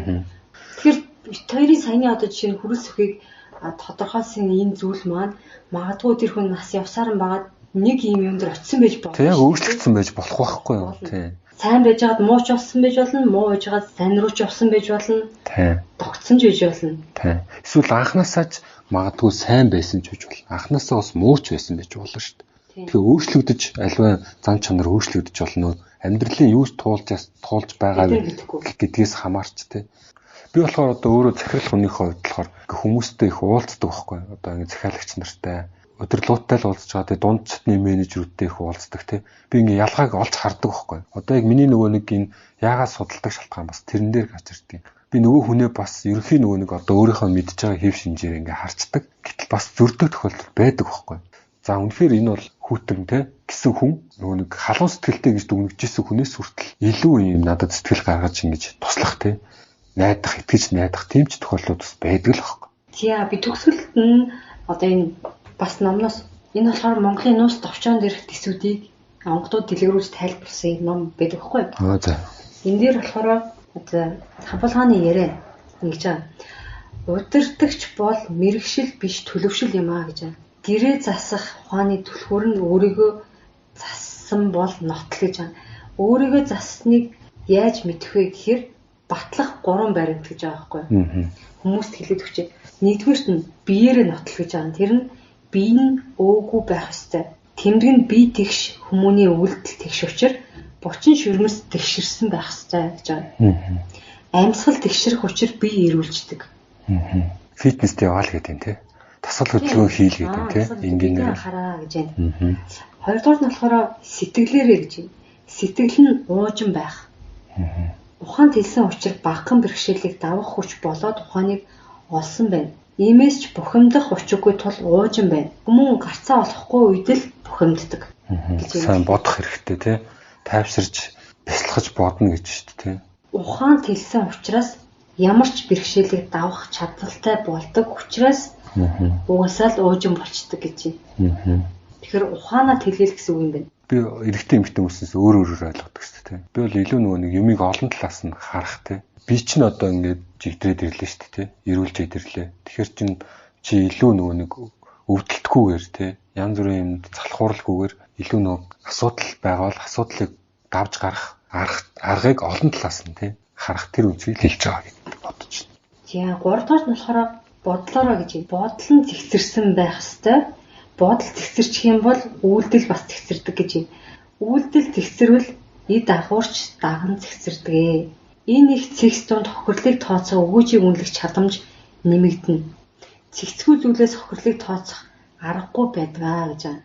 Тэгэхээр бит хоёрын саяны одоо жишээ нь хүрэл сүхийг тодорхойлсон энэ зүйл маань магадгүй тэр хүн нас явсаар нь багаад нэг юм юм дээр очисон байж болно. Тэг яг өөрчлөгдсөн байж болох байхгүй юу? Тий. Сайн байж байгаад муу ч болсон байж болно, муу байж байгаад сайн руу ч явсан байж болно. Тий. Тогтсон ч байж болно. Тий. Эсвэл анханасаа ч магадгүй сайн байсан ч байж болно. Анханасаа бас муу ч байсан байж болно шүү дээ. Тэгэхээр өөрчлөгдөж аливаа зан чанар өөрчлөгдөж болно. Амьдралын юу ч туулж байгаа гэдгээс хамаарч тий. Би болохоор одоо өөрөө захирал хүнийхээ хувьд болохоор хүмүүстэй их уулздаг байхгүй. Одоо ингэ захиалагч нартай өдөрлуутай л уулзж байгаа. Тэгээ дунд чатны менежерүүдтэй их уулздаг тий. Би ингэ ялгааг олж хардаг байхгүй. Одоо яг миний нөгөө нэг энэ яагаад судалдаг шалтгаан бас тэрэн дээр гарч ирдэг. Би нөгөө хүнээ бас ерөнхий нөгөө нэг одоо өөрийнхөө мэдж байгаа хэв шинжээр ингэ харцдаг. Гэтэл бас зөрдөг тохиолдол байдаг байхгүй. За үнэхээр энэ бол хүйтэн те гэсэн хүн нөгөө нэг халуун сэтгэлтэй гэж дүгнэжсэн хүнээс хүртэл илүү юм надад сэтгэл гаргаж ингэж туслах те найдах, итгэж найдах тийм ч тохиолдлууд бас байдаг л байхгүй. Тийм би төгсгөлд нь одоо энэ бас номноос энэ болохоор Монголын нууц товчоон дээрх төсвүүдийг онгодууд дэлгэрүүлж тайлбарласан ном байдаг байхгүй. Аа за. Энэ дээр болохоор одоо Хамбулгааны яриа ингэж байгаа. Удирдагч бол мэрэгшил биш төлөвшил юм аа гэж байгаа. Гэрээ засах ухааны түлхүүр нь өөрийгөө зассан бол нотл гэж байгаа. Өөрийгөө зассныг яаж мэдэх вэ гэхээр батлах 3 баримт гэж байгаа байхгүй. Хүмүүст хэлээд өгчээ. Нэгдүгээрт нь биеэрээ нотл гэж байгаа. Тэр нь бие нь өөгүй байх ёстой. Тэмдэг нь бие тэгш хүмүүний үйлдэл тэгш учир бучин шүрмэс тэгшэрсэн байх ёстой гэж байгаа. Амьсгал тэгшрэх учир бие эрүүлждэг. Фитнест яваал гэдэг юм тий. Дасгал хөдөлгөөн хийл гэдэг юм тий. Энгийнээр хараа гэж байна. Хоёрдугаар нь болохоор сэтгэлээрээ гэж байна. Сэтгэл нь уужин байх. Ухаан тэлсэн учир багахан бэрхшээлийг давах хүч болоод ухааныг олсон байна. Иймээс ч бухимдах учиргүй тул уужин байна. Хүмүүн гарцаа олохгүй үед л бухимддаг. Сайн бодох хэрэгтэй тий. Тайвширч бясалгаж бодно гэж шүү дээ тий. Ухаан тэлсэн учраас ямар ч бэрхшээлийг давах чадaltaй болдог учраас угаасаа л уужин болчдөг гэж байна. Тэгэхээр ухаанаа тэлээл гэсэн үг юм байна. Би эрэгтэй эмэгтэй хүмүүсээс өөр өөрөөр ойлгодог шүү дээ. Би бол илүү нөгөө нэг юмыг олон талаас нь харах тий. Би чинь одоо ингээд жигдрээд ирлээ шүү дээ тий. Эрүүлж ирлээ. Тэгэхээр чин чи илүү нөгөө нэг өвдөлтгүйгээр тий. Янз бүрийн юмд залхууралгүйгээр илүү нөгөө асуудал байгаа бол асуудлыг давж гарах аргыг олон талаас нь тий харах тэр үнцгийг хэлж байгаа гэж бодож байна. За 3 дугаар нь болохоор бодлоороо гэж байна. Бодол нь зэгцэрсэн байх ёстой. Бодол зэгцэрчих юм бол үйлдэл бас зэгцэрдэг гэж байна. Үйлдэл зэгцэрвэл эд агуурч даган зэгцэрдэг. Энэ их цэгц дунд хохирлыг тооцох өгөөжийг үнэлэх чадамж нэмэгдэнэ. Цэгцгүй зүйлээс хохирлыг тооцох аргагүй байдгаа гэж байна.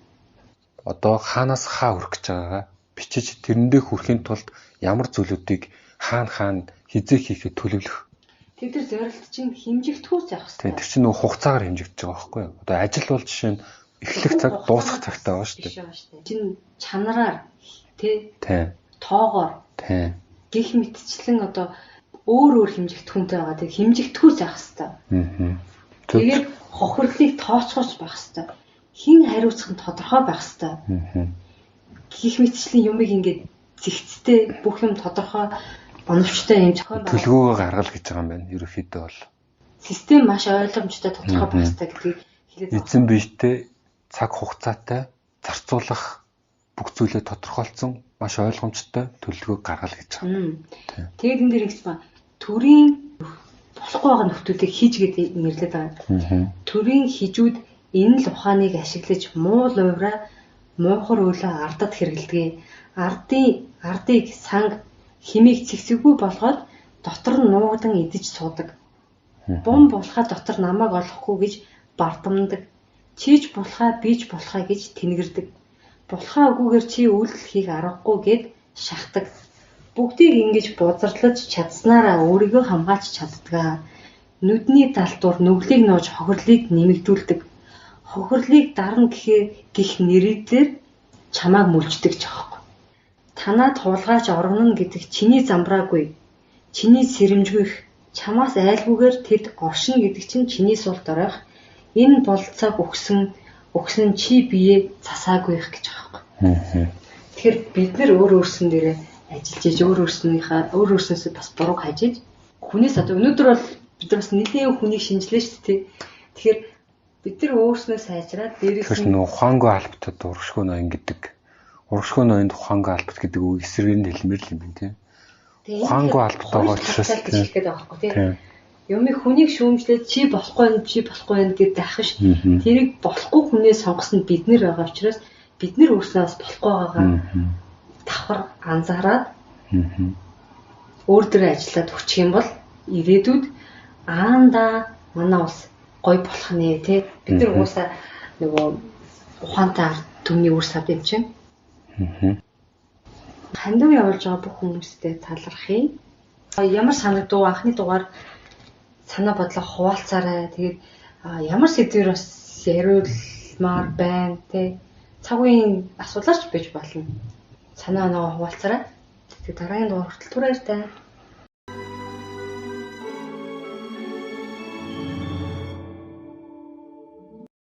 Одоо хаанаас хаа хүрэх гэж байгаагаа бичиж тэрэндээ хүрэхийн тулд ямар зүйлүүдийг хаана хизээ хийхэд төлөвлөх. Тэр зорилт чинь хэмжигдэхүүц явах хэрэгтэй. Тэр чинь нөгөө хугацаагаар хэмжигдэж байгаа байхгүй юу? Одоо ажил бол жишээ нь эхлэх цаг, дуусах цагтай байгаа шүү дээ. Чинь чанараар тий тоогоор тий гих мэтчлэн одоо өөр өөр хэмжигдэхүүнтэй байгаа. Тэр хэмжигдэхүүц явах хэрэгтэй. Тэгээд хохирлыг тооцоолж байх хэрэгтэй. Хин хариуцах нь тодорхой байх хэрэгтэй. Гих мэтчлэн юмыг ингээд зэгцтэй бүх юм тодорхой оновчтой юм зохион байгуулалт төлөвлөгөөгөө гаргал гэж байгаа юм байна. Ерөнхийдөө бол систем маш ойлгомжтой тодорхой байх хэрэгтэй гэдгийг хэлээд байна. Эзэн биетэй цаг хугацаатай зарцуулах бүх зүйлээ тодорхойлцсон маш ойлгомжтой төлөвлөгөөг гаргал гэж байгаа. Тэгээд энэ дээр ингэсэн ба төрийн болохгүй байгаа нөхдүүдийг хийж гэдэг нэрлэдэг байгаа. Төрийн хижүүд энэ л ухааныг ашиглаж муу лувраа муухар өөлөө ардад хэрэгэлдэг. Ардыг санг химийг цэгцэггүй болгоод дотор нь нуугдан идэж суудаг. Бум булхаа дотор намайг олохгүй гэж бардамнадаг. Чийж булхаа бийж булхаа гэж тэнгэрдэг. Булхаа үгүйгээр чи үйлдэл хийх аргагүй гэд шахдаг. Бүгдийг ингэж бузарлаж чадсанараа өөрийгөө хамгаалж чаддаг. Нүдний далдуур нүглийг нууж хохирлыг нэмэгдүүлдэг. Хохирлыг дарна гэхээр гих нэрийдээр чамааг мүлждэг ч аахгүй. Танаад хулгайч оргоно гэдэг чиний замбраагүй. Чиний сэрэмжгүйх чамаас айлгүйгээр тэд оршино гэдэг чинь чиний сул доройх. Энэ бололцоог өгсөн чи бие цасаагүйх гэж байгаа байхгүй. Тэгэхээр бид нэр өөр өөрсөн дээрээ ажиллаж иж өөр өөрснөөсөө бас бурууг хажиж хүнээс одоо өнөөдөр бол бид нар бас нэлээд хүнийг шинжилээ шүү дээ. Тэгэхээр бид нар өөрснөө сайжраад дээрээс нь ухаангүй албатад урагшгүй ноён гэдэг урагшгүй ноёнд ухаангүй албат гэдэг үг эсрэгээр нь хэлмээр л юм байна тийм. Ухаангүй албат байгаа учраас гэж хэлэх гээд байгаа байхгүй тийм. Юмыг хүнийг шүүмжлээд чи болохгүй юм чи болохгүй юм гэдэг байх ш. Тэрийг болохгүй хүнээ сонгосон бид нэр байгаа учраас бид нэр өөрснөө бас болохгүй байгаагаа давхар анзаараад өөр дөрөө ажиллаад өгчих юм бол ирээдүйд аанда манай улс гоё болох нэ тий. Бид нар угаасаа нөгөө ухаантай ард түмний үр сав юм чинь. Хандив явуулж байгаа бүх хүмүүстэй талархъя. Ямар санагдав анхны дугаар санаа бодлоо хуваалцаарай. Тэгээд ямар сэдвээр бас яриул хуваалцмаар байна те. Цаг үеийн асуудлаарч байж болно. Санаа оноо хуваалцаарай. Тэгээ дараагийн дугаар хүртэл түр баяртай.